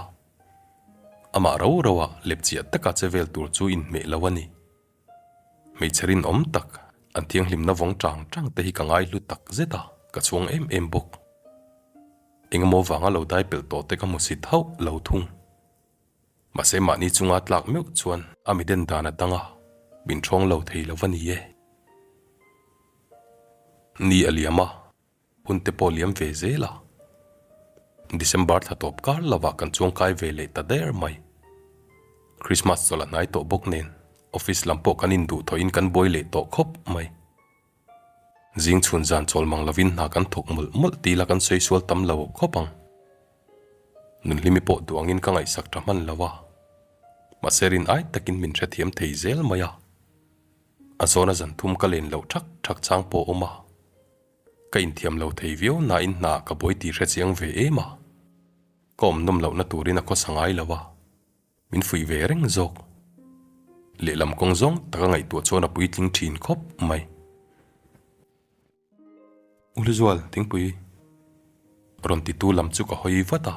Amah ro ro ah lepchiah taka che vel tur chu inhmeh lo a ni. Hmeichhe rinawm tak, an thianghlimna vawng tang tang te hi ka ngaihlu tak zet a, ka chhuang em em bawk. Engemaw vanga lo dai pelh tawh te ka hmu si thauh lo thung. Mahse mahni chunga tlak meuh chuan a mi den dan a dang a, min ṭhawng lo thei lo va ni e. Ni a liam a, hun te pawh liam ve zel a. December thla tawp kar lovah kan chuang kai ve leh ta der mai. Christmas chawlh a hnai tawh bawk nen office lam pawh kan induh thawhin kan buai leh tawh khawp mai. Zing chhun zan chawl mang lovin hna kan thawk mawlh mawlh ti ila kan sawi sual tam lo khawp ang. Nunhlimi pawh duh angin ka ngaihsak tha hman lo a, mahse rin ai takin min hrethiam thei zel mai a. A zawna zan thum ka len loh thak thak chang pawh a awm a, ka inthiam lo thei viau nain hna ka buai tih hrechiang ve em a, ka awm nawm lohna turin a khawsa ngai lo a. Min fuih ve reng zawk. Lehlam kawng zawng taka ngaihtuah chuan a puitling thin khawp mai. U Hluzual, thingpui rawn titu lam chu ka hawi vat a.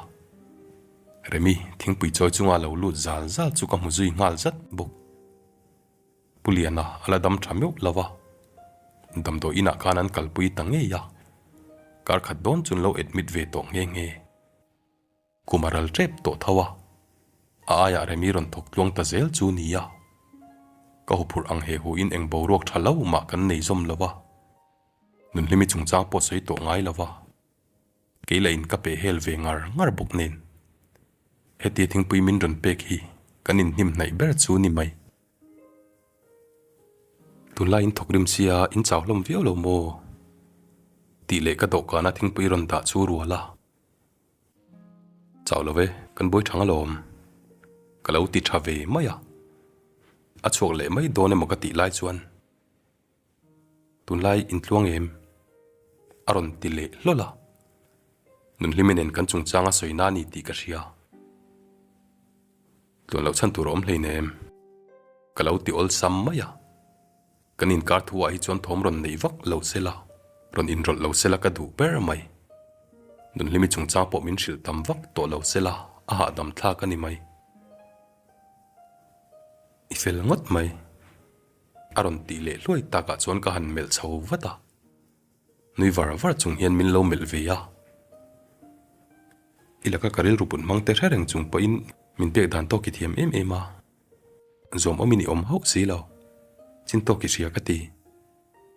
Remi, thingpui chawi chunga lo lut zal zal chu ka hmu zui nghal zat bawk. Pu Liana a la dam tha meuh lo va, damdawi inah khan an kalpui ta ngei a. Kar khat dawn chu an lo admit ve tawh nghe nghe. Kum a ral tep tawh tho a, a aiah Remi rawn thawk tluang ta zel chu nia. Ka huphurh ang he hu in eng boruak tha lo mah kan nei zawm lo a, Nunhlimi chungchang pawh sawi tawh ngai lo va, kei lah in ka peh hel ve ngar ngar bawk nen. Hetia thingpui min rawn pek hi kan inhnim hnaih ber chu ni mai. Tunlai in thawk rim sia in chau hlawm viau lo maw? Tih leh ka dawhkana thingpui rawn dah chu rual a. Chau lo ve, kan buai thang alawm. Ka lo ti tha ve mai a. A chhuak leh mai dawn emaw ka tih lai chuan. Tunlai intluang em? A rawn ti leh hlawl a. Nunhlimi nen kan chungchang a sawi na a ni tih ka hria. Tluan loh chhan tur a awm hleinem. Ka lo ti awlsam mai a. Kan inkar thu ah hi chuan thawm rawn neih vak lo sela, rawn inrawlh lo sela ka duh ber mai. Nunhlimi chungchang pawh min hrilh tam vak tawh lo sela a hahdam thlak a ni mai. I fel ngawt mai. A rawn tih leh hluai takah chuan ka han melh chho vat a. Nui var var chung hian min lo melh ve a. I laka ka rilru put hmang te hre reng chung pawhin min pek dan tawk i thiam em em a. Zawm awmin i awm hauh si lo. Chin tawk i hria ka ti.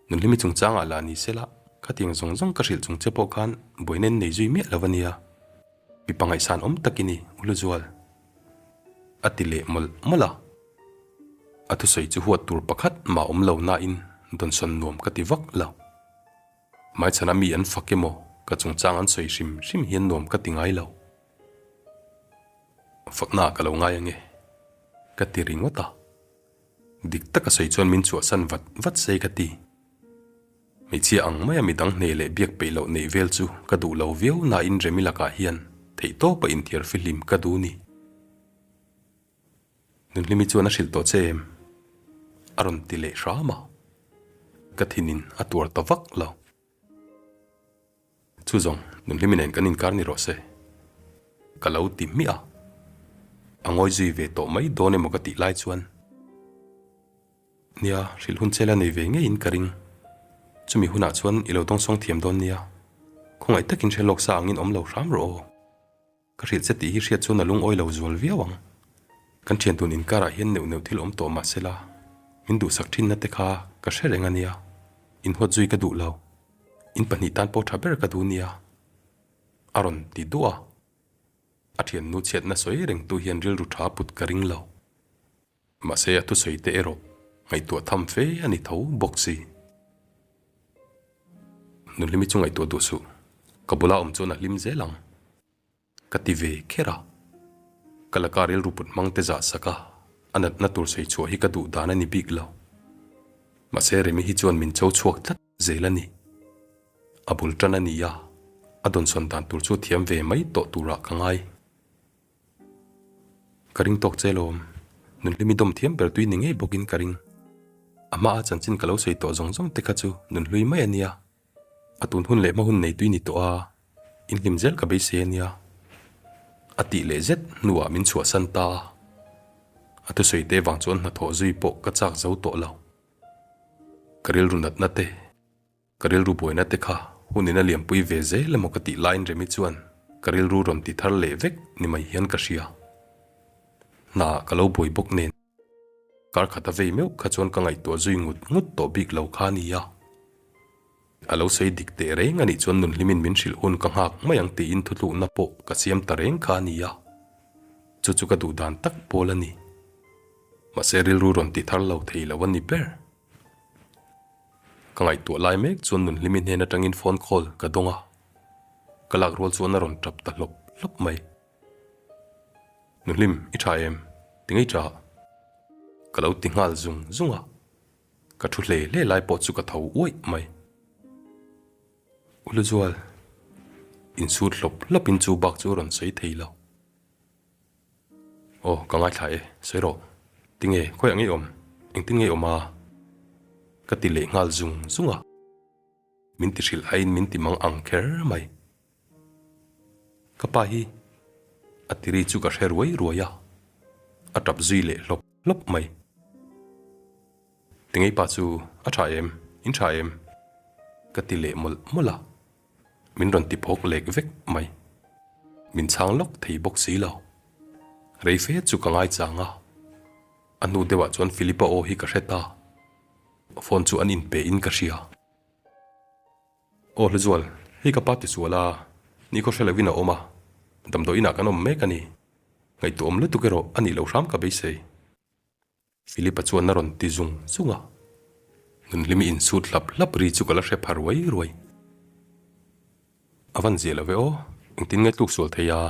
Nunhlimi chungchangah lah ni sela, khatiang zawng zawng ka hrilh chung che pawh khan buaina in nei zui miah lo a nia. Mipa ngaihsan awm tak i ni, U Hluzual. A ti leh mawlh mawlh a. A thusawi chu huat tur pakhat mah awm lo nain dawnsawn nuam ka ti vak lo. Hmaichhana mi an fak emaw ka chungchang an sawi hrim hrim hian nuam ka ti ngai lo. Fakna ka lo ngai ange ka ti ringawt a. Dik taka sawi chuan min chhuahsan vat vat se ka ti. Hmeichhia ang maia midang hne leh biak peih loh neih vel chu ka duh lo viau nain Remi lakah hian theihtawpa inthiar fihlim ka duh ni. Nunhlimi chuan a hrilh tawh che em? A rawn ti leh hram a. Ka thinin a tuar ta vak lo. Chu zawng, Nunhlimi nen kan inkar ni rawh se. Ka lo ti hmiah a. A ngawi zui ve tawh mai dawn emaw ka tih lai chuan, Nia, hrilh hun che la nei ve ngeiin ka ring. Chumi hunah chuan i lo dawngsawng thiam dawn nia. Khawngaih takin hre lawk sa angin awm lo hram rawh aw. Ka hrilh che tih hi hriat chuan a lungawi lo zual viau ang. Kan thian tun inkarah hian neuh neuh thil awm tawh mah sela, min duhsak thinna te kha ka hre reng a nia. Inhuat zui ka duh lo. In pahnih tan pawh tha ber ka duh nia. A rawn ti duah a. A thiannu chhiatna sawi rengtu hian rilru tha put ka ring lo. Mahse a thusawi te erawh ngaihtuah tham fe a ni tho bawk si. Nunhlimi chu ngaihtuah duh suh, ka bula awm chuan a hlim zel ang. Ka ti ve kher a. Ka laka rilru put hmang te zah sak a, a natna tur sawi chhuah hi ka duh dan a ni bik lo. Mahse Remi hi chuan min cho chhuak tlat zel a ni. A bul tan a ni a, a dawnsawn dan tur chu thiam ve mai tawh turah ka ngai. Ka ring tawk che lawm. Nunhlimi dawm thiam ber tui ni ngei bawkin ka ring. A hmaa chanchin ka lo sawi tawh zawng zawng te kha chu nunhlui mai a nia. A tun hun leh hma hun nei tui ni tawh a, inhlim zel ka beisei a nia. A tih leh zet hnuah min chhuahsan ta a. A thusawi te vang chuan hnathawh zui pawh ka chak zo tawh lo. Ka rilru natna te. Ka rilru buaina te kha hunin a liampui ve zel emaw ka tih laiin Remi chuan ka rilru rawn ti thar leh vek ni mai hian ka hria. Hna ka lo buai bawk nen kar khat a vei meuh kha chuan ka ngaihtuah zui ngut ngut tawh bik lo kha nia. A lo sawi dik teh reng anih chuan nunhlimin min hrilh hun ka nghak mai ang tiin thutlukna pawh ka siam ta reng kha nia. Chu chu ka duh dan tak pawl a ni. Mahse rilru rawn ti thar lo thei lo a ni ber. Ka ngaihtuah lai mek chuan Nunhlimi hnen atangin phone call ka dawng a, ka lak rual chuan a rawn tap ta hlawp hlawp mai. Nunhlim, i tha em? Ti ngei tha. Ka lo ti nghal zung zung a, ka thu hle hle lai pawh chu ka tho uaih mai. U Hluzual, insut hlawp hlawpin chu bak chu a rawn sawi thei lo. Aw, ka ngaithla e, sawi rawh. Tinge, khawiah ngei awm? Engtin ngei awm a? Ka ti leh nghal zung zung a. Min ti hrilh aiin min ti mang ang kher mai. Ka pa hi a tiri chu ka hre ruai ruai a, a tap zui leh hlawp hlawp mai. Tingei pa chu a tha em? In tha em? Ka ti leh mawlh mawlh a. Min rawn ti phawk lek vek mai. Min chhang lawk thei bawk si lo. Rei fe chu ka ngai chang a. A hnu deuhah chuan Philip-a aw hi ka hre ta. Phone chu an inpe in ka hria. Aw Hluzual, hei ka pa tisual a, nikhaw hre lovin a awm a. Damdawi inah kan awm mek a ni. Ngaihtuahawm lutuk erawh a nih loh hram ka beisei. Philip-a chuan a rawn ti zung zung a, Nunhlimi insut hlap hlap ri chu ka la hre pha ruai ruai. A van zia lo ve aw, engtin nge tluk sual thei a?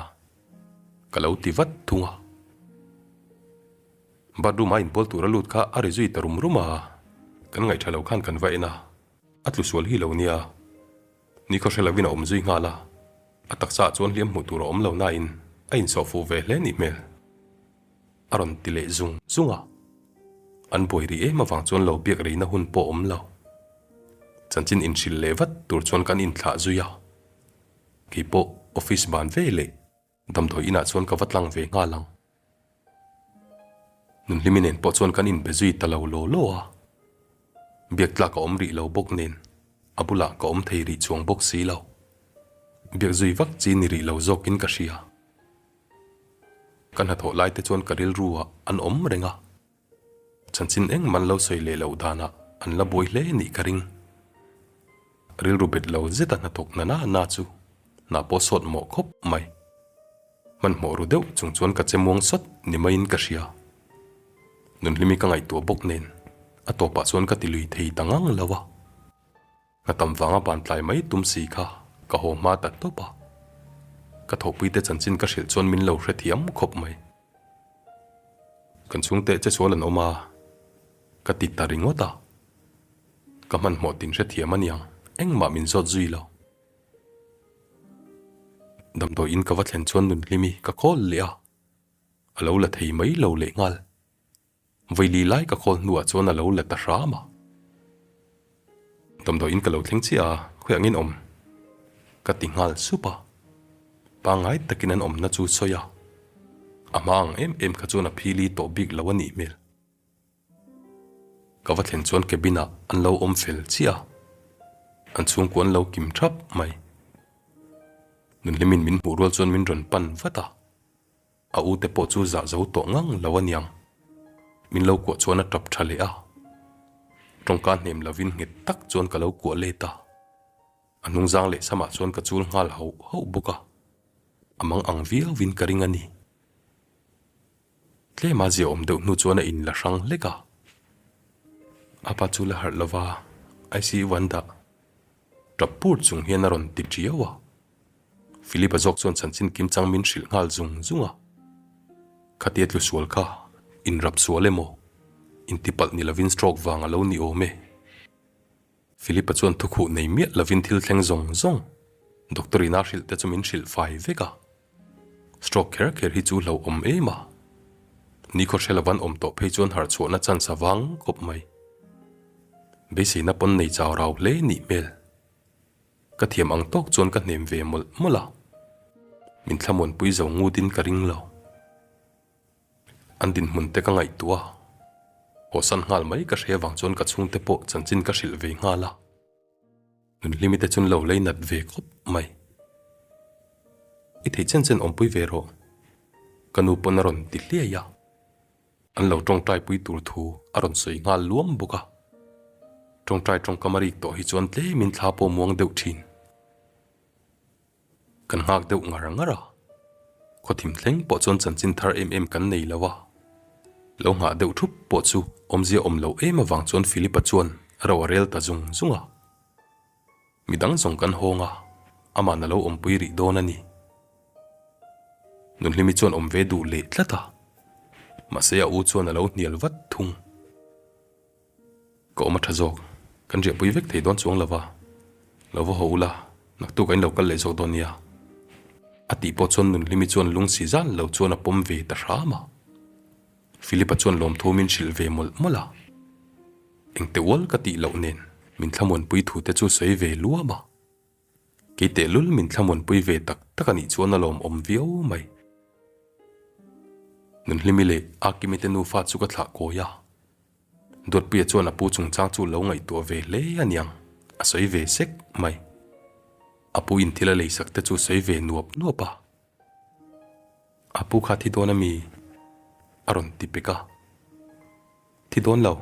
Ka lo ti vat thung a. Bathroom-a inbual tur a lut kha a ri zui ta rum rum a, kan ngaihṭha lo khan kan va en a. A tlu sual hi lo nia. Nikhaw hre lovin a awm zui nghal a, a taksa ah chuan hliam hmuh tur a awm lo nain a insawh fuh ve hle nih hmel. A rawn ti leh zung zung a. An buai rih em avang chuan lo biak reina hun pawh awm lo. Chanchin inhrilh leh vat tur chuan kan inthlah zui a. Keipawh office ban ve leh Damdawi inah chuan ka va tlang ve nghal ang. Nunhlimi nen pawh chuan kan inbe zui ta lo law law a. Biak tlak a awm rih lo bawk nen a bulah ka awm thei rih chuang bawk si lo. Biak zui vak chi ni rih lo zawkin ka hria. Ka hnathawh lai te chuan ka rilru ah an awm reng a. Chanchin engmah an lo sawi leh loh danah an la buai hle nih ka ring. Rilru bet lo zeta hnathawk na na na chu hna pawh sawt mawh khawp mai. Hmanhmawh ru deuh chung chuan ka che muang sawt ni maiin ka hria. Nunhlimi ka ngaihtuah bawk nen a tawpah chuan ka ti lui thei ta ngang lo a. Hna tam vanga ban tlai mai tum si kha ka haw hma ta tawp a. Ka thawhpuite chanchin ka hrilh chuan min lo hrethiam khawp mai. Kan chhungte che sual an awm a, ka ti ta ringawt a. Ka hmanhmawh tin hrethiam a niang, engmah min zawt zui lo. Damdawi in ka va thlen chuan Nunhlimi ka khawl leh a, a lo la thei mai lo leh nghal. Vawi lai ka khawl hnuah chuan a lo la ta hram a. Damdawiin ka lo thleng chiah a, khawiah ngin awm? Ka ti nghal sup a. Pangngai takin an awmna chu sawi a. A hma ang em em kha chuan a phili tawh bik lo a nih hmel. Ka va thlen chuan cabin ah an lo awm fel chiah a. An chhungkua an lo kim thap mai. Nunhlimin min hmuh rual chuan min rawn pan vat a. A u te pawh chu zah zo tawh ngang lo a niang. Min lo kuah chuan a tap tha leh a. Tawngka hnem lovin nghet tak chuan ka lo kuah let a. A hnungzang leh samah chuan ka chul nghal hauh hauh bawk a. A mang ang viauvin ka ring a ni. Tlema zia awm deuh hnu chuan a inla hrang hlek a. A pa chu la harh lova ICU an dah. Tap pur chung hian a rawn ti tiau a. Philip-a zawk chuan chanchin kimchang min hrilh nghal zung zung a. Khatia tlu sual kha inrap sual emaw, intipalh ni lovin stroke vang a lo ni awm e. Philip-a chuan thukhuh nei miah lovin thil thleng zawng zawng doctor ina hrilh te chu min hrilh fai vek a. Stroke kher kher hi chu hlauhawm em a. Nikhaw hre lovan awm tawh phei chuan harh chhuahna chance a vang khawp mai. Beiseina pawn nei chau rau hle nih hmel. Ka thiam ang tawk chuan ka hnem ve mawlh mawlh a, min thlamuanpui zo ngutin ka ring lo. An dinhmun te ka ngaihtuah a, hawsan nghal mai ka hre avang chuan ka chhungte pawh chanchin ka hrilh ve nghal a, Nunhlimi te chuan lo lei nat ve khawp mai. I theih chen chen awmpui ve rawh, ka nu pawn a rawn ti hliai a. An lo tawngtai pui tur thu a rawn sawi nghal luam bawk a. Tawngtai tawngkam a rik tawh hi chuan tlemin thla pawh muang deuh thin. Kan nghak deuh ngar ngar a. Khawthim thleng pawh chuan chanchin thar em em kan nei lo a. Lo nghah deuh thup pawh chu awmzia awm lo em avang chuan Philip-a chuan ro a rel ta zung zung a. Midang zawng kan hawng a, ama'n a lo awmpui rih dawn a ni. Nunhlimi chuan awm ve duh leh tlat a, mahse a u chuan a lo hnial vat thung. Ka awm a tha zawk, kan riahpui vek thei dawn chuang lo va, lo va haw ula, naktuk a in lo kal leh zawk dawn nia. A tih pawh chuan Nunhlimi chuan lung si zan lo chuan a pawm ve ta hram a. Philip-a chuan lawmthu min hrilh ve mawlh mawlh a. Engte ual ka tih loh nen min thlamuanpui thu te chu sawi ve luam a. Kei tehlul min thlamuanpui ve tak tak a nih chuan a lawmawm viau mai. Nunhlimi leh Akimi te nufa chu ka thlah kawi a. Duatpuia chuan a pu chungchang chu lo ngaihtuah ve hle a niang, a sawi ve sek mai. A pu in thil a leisak te chu sawi ve nuap nuap a. A pu kha thi dawn a mi? A rawn ti pek a. Thi dawn lo.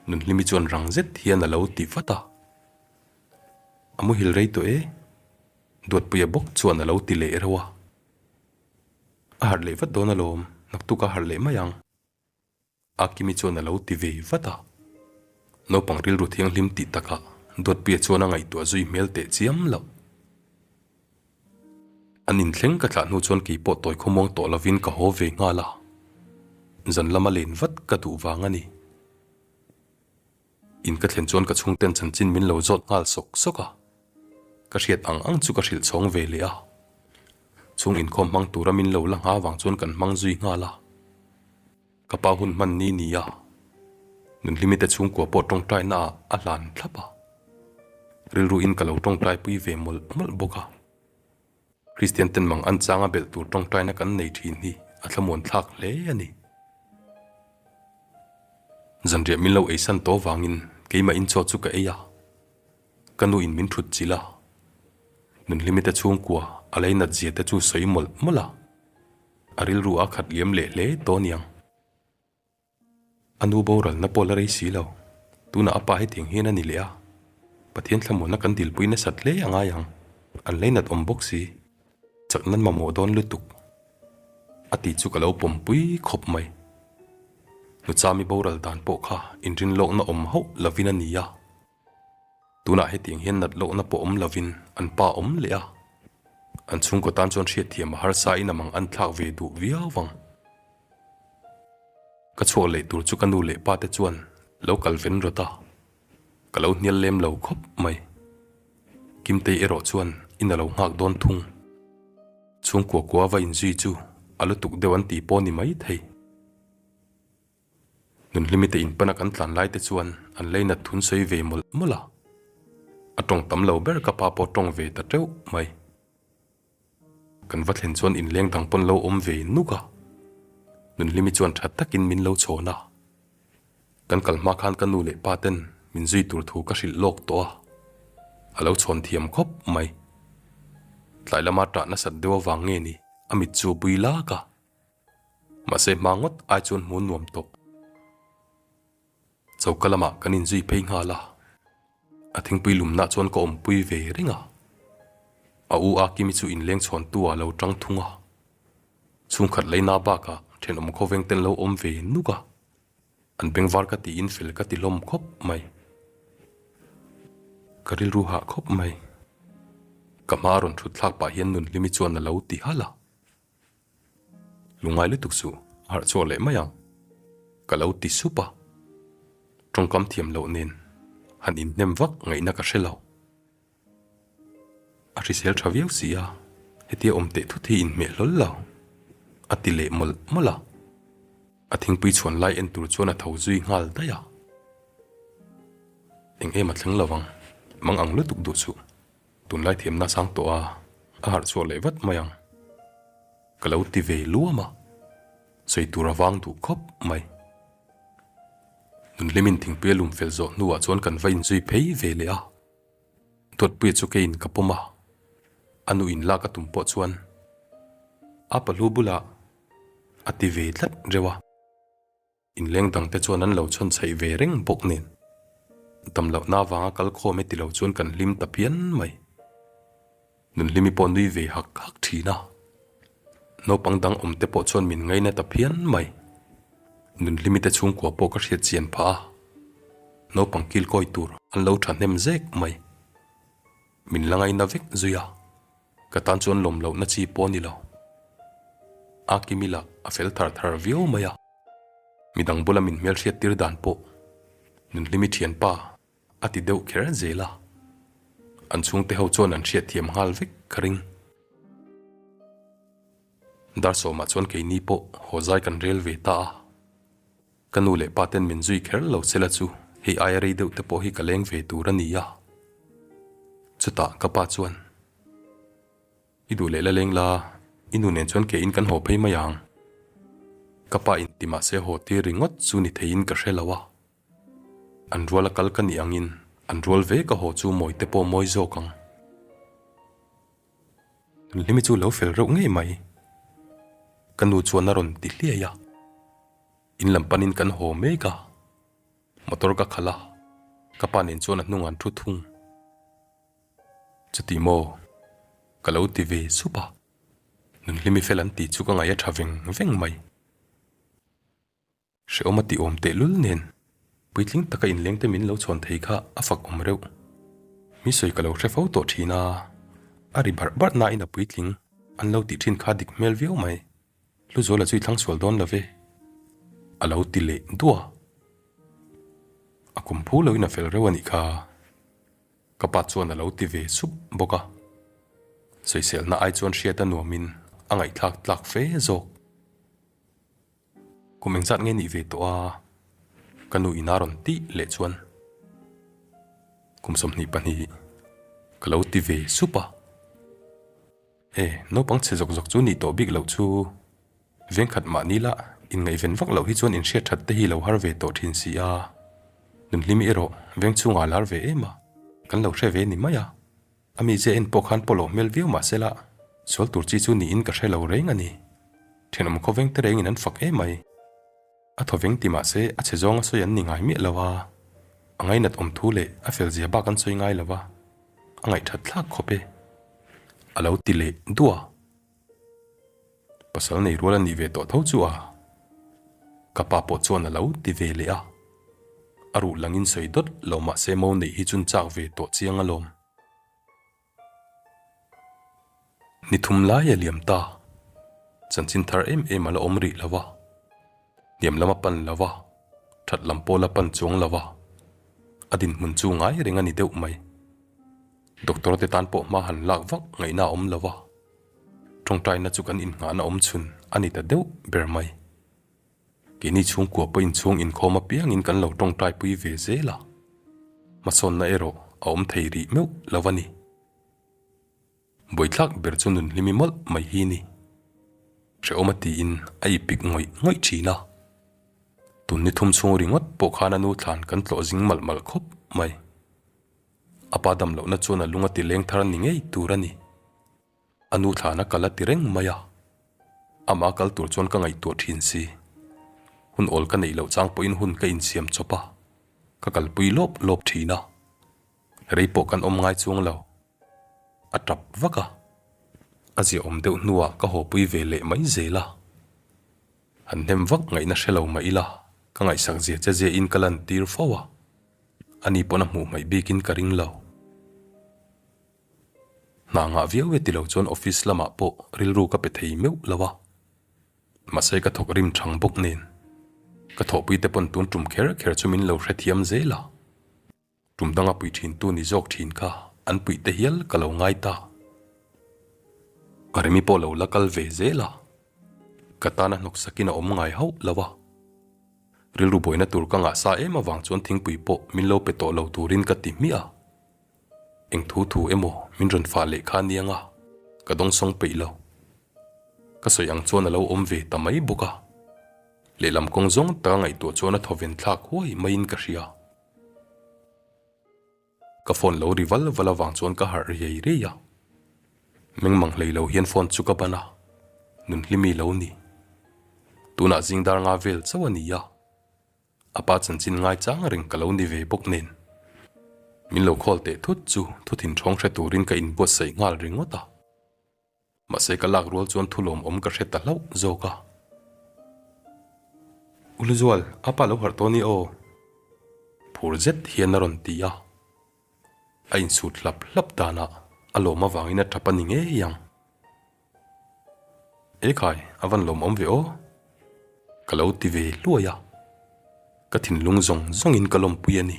Nunhlimi chuan rang zet hian a lo ti vat a. A muhil rei tawh e, Duatpuia bawk chuan a lo ti leh reuh a. A harh leh vat dawn alawm, naktuk a harh leh mai ang. Akimi chuan a lo ti ve vat a. Naupang rilru thianghlim tih takah Duatpuia chuan a ngaihtuah zui hmel teh chiam loh. An inthleng ka thlah hnu chuan kei pawh tawi khawmuang tawh lovin ka haw ve nghal a. Zan lama len vat ka duh vang a ni. In ka thlen chuan ka chhungten chanchin min lo zawt nghal sawk sawk a, ka hriat ang ang chu ka hrilh chhawng ve leh a. Chhung inkhawm hmang tura min lo la ngha vang chuan kan hmang zui nghal a. Ka pa hun hman ni ni a, Nunhlimi te chhungkua pawh tawngtai na ah a hlan thlap a. Rilru in ka lo tawngtai pui ve mawlh mawlh bawk a. Kristian ten mang an changa belh tur tawngtaina kan nei thin hi a thlamuan thlak hle a ni. Zanriah min lo eisan tawh vangin keimah in chaw chu ka ei a, ka nu in min thut chilh a, Nunhlimi te chhungkua a leinat zia te chu sawi mawlh mawlh a, a rilru a khat liam leh hle tawh aniang. A nu boralna pawh la rei si lo. Tunah a pa hetiang hian a ni leh a, Pathian thlamuanna kan dilpui nasat hle a ngai ang. An leinat awm bawk si. Chak nan mamawh dawn lutuk. A ti chu ka lo pawmpui khawp mai. Nuchami boral dan pawh kha inrinlawkna awm hauh lovin a ni a. Tunah hetiang hian nat lohna pawh awm lovin an pa awm leh a, an chhungkaw tan chuan hriatthiam a harsa in a mang an thlak ve duh viau vang. Ka chhuak leh tur chu ka nu leh pa te chuan lo kal ven rawt a, ka lo hnial lem lo khawp mai. Kimtei erawh chuan in a lo nghak dawn thung. Chhungkua kua va inzui chu a lutuk deuh an tih pawh ni mai thei. Nunhlimi te inpana kan tlan lai te chuan an leinat thun sawi ve mawlh mawlh a, a tawng tam lo ber ka pa pawh tawng ve ta teuh mai. Kan va thlen chuan inleng dang pawn lo awm ve nuk a, Nunhlimi chuan tha takin min lo chhawn a. Kan kal hma khan ka nu leh pa ten min zui tur thu ka hrilh lawk tawh a, a lo chhawn thiam khawp mai. Tlai lama ṭah nasat deuh avang nge ni a mit chu a bui lak a. Mahse hma ngawt ai chuan hmu nuam tawh. Choka lamah kan inzui phei nghal a, a thingpui lumna chuan ka awmpui ve reng a. A u a Kimi chu inleng chhawntu ah lo tang thung a, chhungkhat leina bakah thenawm khawveng ten lo awm ve nuk a, an bengvar ka tiin fel ka ti hlawm khawp mai. Ka rilru hah khawp mai. Ka hma a rawn thut thlak pah hian Nunhlimi chuan a lo ti halh a. Lungngai lutuk suh, a harh chhuak leh mai ang, ka lo ti sup a. Tawngkam thiam loh nen han inhnem vak ngaihna ka hre lo. A hrisel tha viau si a, hetia awm teh thut hi inhmeh hlawl lo, a ti leh mawlh mawlh a. A thingpui chhuan lai en tur chuan a tho zui nghal daih a. Eng em a thleng lo vang, mang ang lutuk duh suh. Tunlai thiamna sang tawh a, a harh chhuah leh vat mai ang. Ka lo ti ve luam a, sawi tur a vang duh khawp mai. Nunhlimin thingpui a lum fel zawh hnuah chuan kan va inzui phei ve leh a, Dawtpuia chu keiin ka pawm a, a nu in lak a tum pawh chuan a pahlu bulah a ti ve tlat reuh a. Inleng dangte chuan an lo chhawn chhaih ve reng bawk nen, damlohna avanga kal khawm e ti lo chuan kan hlim ta phian mai. Nunhlimi pawh nui ve hak hak thin a, naupang dang awmte pawh chuan min ngaina ta phian mai. Nunhlimi te chhungkua pawh ka hriat chian phah a, naupang kilkawi tur an lo thahnem zek mai. Min la ngaina vek zui a. Ka tan chuan lawm lohna chi pawh a ni lo. A Kimi lah a fel thar thar viau mai a, midang bula min hmelhriat tir dan pawh Nunhlimi thianpa a ti deuh kher zel a, an chhungte ho chuan an hriatthiam nghal vek ka ring. Dar sawmah chuan keini pawh haw zai kan rel ve ta a. Ka nu leh pa ten min zui kher lo sela chu hei aia rei deuh te pawh hi ka leng ve tur a ni a. Chutah ka pa chuan, I duh leh la leng la, i nu nen chuan ke in kan haw phei mai ang. Ka pa in ti mahse haw tir ringawt chu ni theiin ka hre lo a. An rual a kal ka nih angin an rual ve ka haw chu mawi te pawh mawi zawk ang. Hlimi chu lo fel reuh ngei mai. Ka nu chuan a rawn ti hliai a. In lam panin kan haw mek a, motor ka khalh a, ka pa nen chuan a hnungah an thu thung. Chuti maw? Ka lo ti ve sup a, Nunhlimi fel an tih chu ka ngaih a tha veng veng mai. Hrehawm a tih awm tehlul nen puitling taka inleng te min lo chhawn thei kha a fak awm reuh. Mi sawi ka lo hre fo tawh thin a, a ri barh barh nain a puitling an lo tih thin kha dik hmel viau mai. Hluzuala chu i thlang sual dawn lo ve, a lo ti leh duah. A kum phu loin a fel reuh a nih kha. Ka pa chuan a lo ti ve sup bawk a. Sawiselna ai chuan hriat a nuamin a ngaihthlak tlak fe zawk. Kum engzat nge nih ve tawh a? Ka nu ina rawn tih leh chuan kum 22 ka lo ti ve sup a. E, naupang chhe zawk zawk chu nih tawh bik loh chu. Vengkhat mahni lah inngaihven vak loh hi chuan inhriat that te hi lo har ve tawh thin si a. Nunhlimi erawh veng chhungah a lar ve em a, kan lo hre ve ni mai a. A mizia en pawh khan pawlawh hmel viau mah sela, sual tur chi chu niin ka hre lo reng a ni. Thenawm khawveng te rengin an fak em mai. A thawveng ti mah se a chhe zawnga sawi an ni ngai miah lo a, a ngainat awm thu leh a fel zia bak an sawi ngai lo a, a ngaihthat thlak khawp e. A lo ti leh duah a. Pasal nei rual a nih ve tawh tho chu a. Ka pa pawh chuan a lo ti ve leh a. A ruh langin sawi dawt lo mah se mo neih hi chun chak ve tawh chiang alawm. Ni thum lai a liam ta. Chanchin thar em em a la awm rih lo va. Hniam lam a pan lo va, that lam pawh la pan chuang lo va. A dinhmun chu ngai reng a ni deuh mai. Doctor te tan pawh hma han lak vak ngaihna a awm lo va. Tawngtaina chu kan innghahna awm chhun a ni ta deuh ber mai. Keini chhungkua pawh inchhung inkhawm apiangin kan lo tawngtaipui ve zel a, hmasawnna erawh a awm thei rih meuh lo a ni. Buaithlak ber chu nunhlimi mawlh mai hi ni. Hrehawm a tiin a ipik ngawih ngawih thin a. Tun ni thum chhung ringawt pawh khan a nu thlan kan tlawh zing malh malh khawp mai. A pa dam lohna chuan a lung a ti leng thar ni ngei tur a ni. A nu thlana kal a ti reng mai a. Amah kal tur chuan ka ngaihtuah thin si. Hun awl ka neih loh chang pawhin hun ka insiam chawp a, ka kalpui lawp lawp thin a. Rei pawh kan awm ngai chuang lo. A tap vak a. A ziaawm deuh hnuah ka hawpui ve leh mai zel a. Han hnem vak ngaihna hre lo mah ila, ka ngaihsak zia che ziain ka lantir fo a. Ani pawn a hmuh hmaih bikin ka ring lo. Hna ngah viau e ti lo chuan office lamah pawh rilru ka pe thei meuh lo a. Mahse ka thawk rim thang bawk nen. Ka thawhpui te pawn tun tum kher kher chu min lo hrethiam zel a. Tum danga pui thin tu ni zawk thin kha an puih te hial ka lo ngai ta. Remi pawh lo la kal ve zel a. Ka tana hnawksakin a awm ngai hauh lo a. Rilru buaina tur ka ngah sa em avang chuan thingpui pawh min lo pe tawh lo turin ka ti hmiah a. Eng thu thu emaw min rawn fah leh kha aniang a, ka dawngsawng peih lo. Ka sawi ang chuan a lo awm ve ta mai bawk a. Lehlam kawng zawng taka ngaihtuah chuan a thawven thlak huai maiin ka hria. Ka phone lo ri val val avang chuan ka harh riai riai a. Mengmang hlei lo hian phone chu ka ban a, Nunhlimi lo ni. Tunah zing dar nga vel chauh a ni a. A pa chanchin ngaichang reng ka lo ni ve bawk nen. Min lo call teh thut chu thu thinthawng hre turin ka inbuatsaih nghal ringawt a. Mahse ka lak rual chuan thu lawmawm ka hre ta hlauh zawk a. Uluzual, a pa lo harh tawh ni aw. Phur zet hian a rawn ti a. A insut hlap hlap danah a lawm avangin a tap a ni ngei ang. Ekhai, a van lawmawm ve aw. Ka lo ti ve hluai a, ka thinlung zawng zawngin ka lawmpui a ni.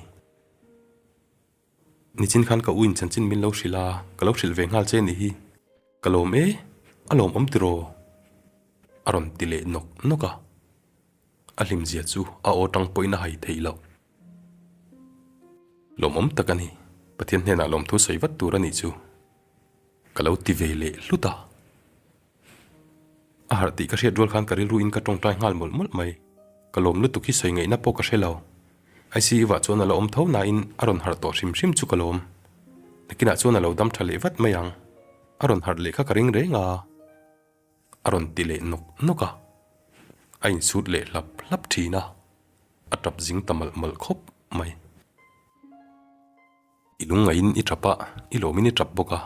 Nichin khan ka u in chanchin min lo hrilh a, ka lo hrilh ve nghal che nih hi. Ka lawm e, a lawmawm tiraw? A rawn ti leh nawk nawk a. A hlimzia chu a aw tang pawhin a hai theih loh. Lawmawm tak a ni, Pathian hnenah lawmthu sawi vat tur a nih chu. Ka lo ti ve leh hlut a. A harh tih ka hriat rual khan ka rilru in ka tawngtai nghal mawlh mawlh mai. Ka lawm lutuk hi sawi ngaihna pawh ka hre lo. ICU ah chuan a la awm tho nain a rawn harh tawh hrim hrim chu ka lawm. Nakinah chuan a lo dam tha leh vat mai ang. A rawn harh leh kha ka ring reng a. A rawn ti leh nawk nawk a. A insut leh hlap hlap thin a. A tap zing ta malh malh khawp mai. I lungngaihin i tap a, i lawmin i tap bawk a,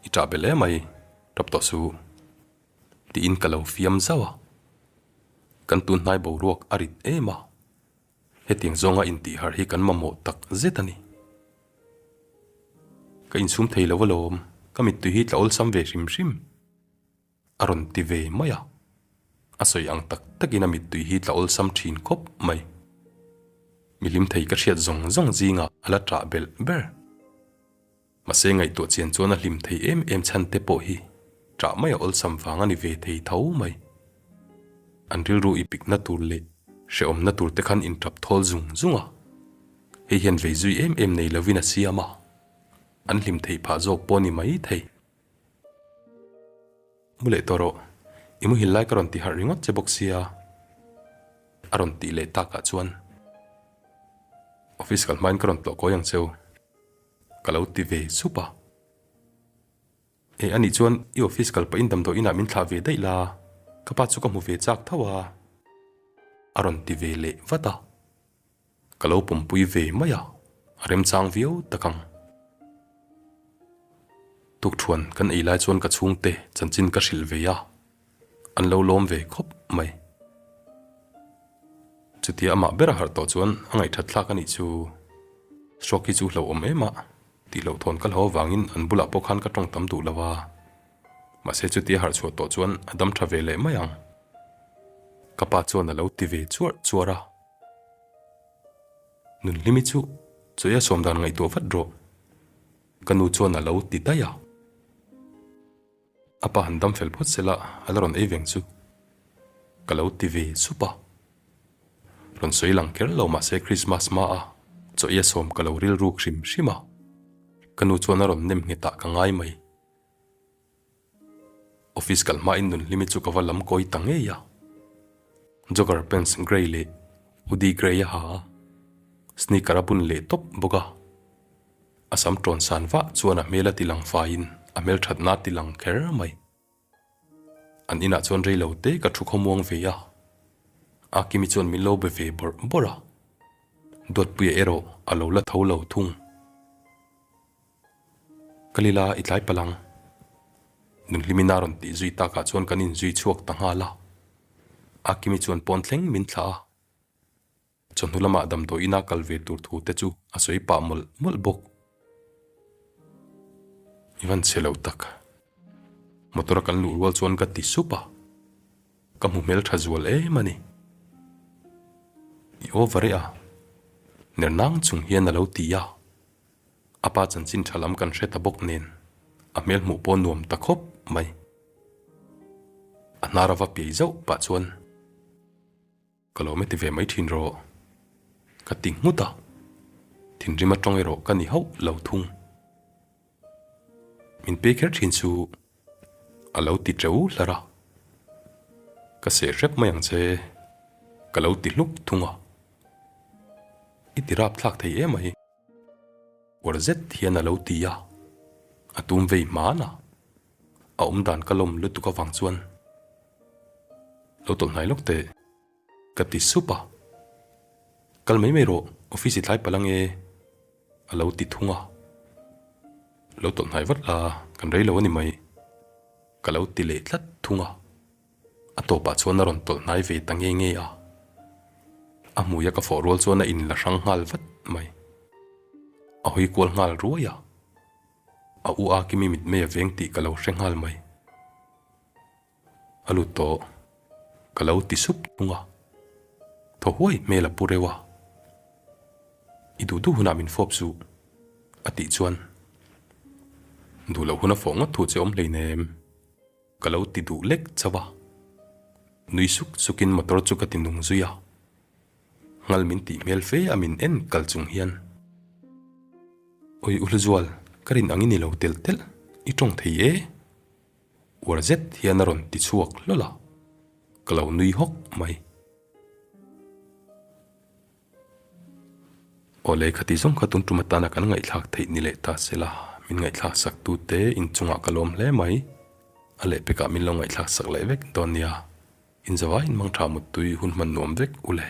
i tah belh em mai, tap tawh suh. Tiin ka lo fiam zauh a. Kan tun hnai boruak a rit em a, hetiang zawnga intihharh hi kan mamawh tak zet a ni. Ka insum thei lo alawm, ka mittui hi tla awlsam ve hrim hrim. A rawn ti ve mai a, a sawi ang tak takin a mittui hi tla awlsam thin khawp mai. Mi hlim thei ka hriat zawng zawng zingah a la ṭah belh ber. Mahse ngaihtuah chian chuan a hlim thei em em chhan te pawh hi ṭah mai a awlsam vang a ni ve thei tho mai. An rilru i pikna tur leh hrehawmna tur te khan inṭap thawl zung zung a, hei hian vei zui em em nei lovin a siam a, an hlim theih phah zawk pawh a ni mai thei. Mu leh tawh rawh, i muhil lai ka rawn ti harh ringawt che bawk sia, a rawn tih leh takah chuan office kal hmain ka rawn tlawh kawi ang cheu, ka lo ti ve sup a. E anih chuan i office kal pahin damdawi inah min thlah ve daih la, ka pa chu ka hmu ve chak tho a, a rawn ti ve leh vat a. Ka lo pawmpui ve mai a, a remchang viau tak ang. Tukthuan kan ei lai chuan ka chhungte chanchin ka hrilh ve a, an lo lawm ve khawp mai. Chutia amah ber a harh tawh chuan a ngaihthat thlak a nih chu. Stroke hi chu hlauhawm em a, tih loh thawn ka hlau avangin an bulah pawh khan ka tawng tam duh lo a. Mahse chutia harh chhuah tawh chuan a dam tha ve leh mai ang. Ka pa chuan a lo ti ve chuarh chuarh a. Nunhlimi chu chawi a sawm dan ngaihtuah vat rawh. Ka nu chuan a lo ti daih a. A pa han dam fel phawt sela a la rawn ei veng chu ka lo ti ve sup a. Rawn sawi lang kher lo mahse Christmas hma a chawi a sawm ka lo rilruk hrim hrim a. Ka nu chuan a rawn nem nghet ah ka ngai mai. Office kal hmain Nunhlimi chu ka va lam kawi ta ngei a. Jogger pants grey leh hoodie grey a ha a, sneaker a bun leh tawp bawk a. A sam tawn san vah chuan a hmel a ti lang faiin a hmel thatna a ti lang kher mai. An inah chuan rei lo te ka thu khawmuang ve a, Akimi chuan min lo be ve bawrh bawrh a, Duatpuia erawh a lo la tho lo thung. Ka lila i tlai palh ang. Nunhlimin a rawn tih zui takah chuan kan inzui chhuak ta nghal a. Akimi chuan pawn thleng min thlah a. Chawhnu lamah damdawi ina kal ve tur thu te chu a sawi pah mawlh mawlh bawk. I van chhe lo tak. Motor a kan luh rual chuan ka ti sup a. Ka hmu hmel tha zual em a ni. I over e a. Ner nang chung hian a lo ti a. A pa chanchin tha lam kan hre ta bawk nen a hmel hmuh pawh nuam ta khawp mai. A hnar a va piai zauh pah chuan ka lo meti ve mai thin rawh ka ti nghut a, thinrim atawng erawh ka ni hauh lo thung. Min pe kher thin chu a lo ti teuh hlar a, ka seh hrep mai ang che ka lo ti hluk thung a, i ti rap thlak thei em mai. Uar zet hian a lo ti a, a tum vei hman a, a awm dan ka lawm lutuk avang chuan lo tawlh hnai lawk teh ka ti sup a, kal mai mai rawh office i tlai palh ange a lo ti thung a, lo tawlh hnai vat la kan rei lo a ni mai ka lo ti leh tlat thung a. A tawpah chuan a rawn tawlh hnai ve ta nge nge a, a hmuia ka fawh rual chuan a inla hrang nghal vat mai. A hawi kual nghal ruai a, a u a Kimi mitmei a veng tih ka lo hre nghal mai. A lut tawh, ka lo ti sup thung a, thaw huai hmel a pu reuh a. I duh duh hunah min fawp suh, a tih chuan duh loh hun a fawh ngawt thu che awm hleinem. Ka lo ti duh lek chauh a, nui suk sukin motor chu ka ti nung zui a, nghal min tih hmel fe a min en kal chung hian, Awi u Hluzual, ka rin ang i ni lo telh telh, i tawng thei e? Uar zet hian a rawn ti chhuak hlawl a, ka lo nui hawk mai. Awle khati zawng kha tun tum atana kan ngaihthlak theih ni leh ta sela, min ngaihthlak sak tute inchungah ka lawm hle mai. A lehpekah min lo ngaihthlak sak leh vek dawn nia. Inzavaiin mangtha muttui hun hman nuam vek u le.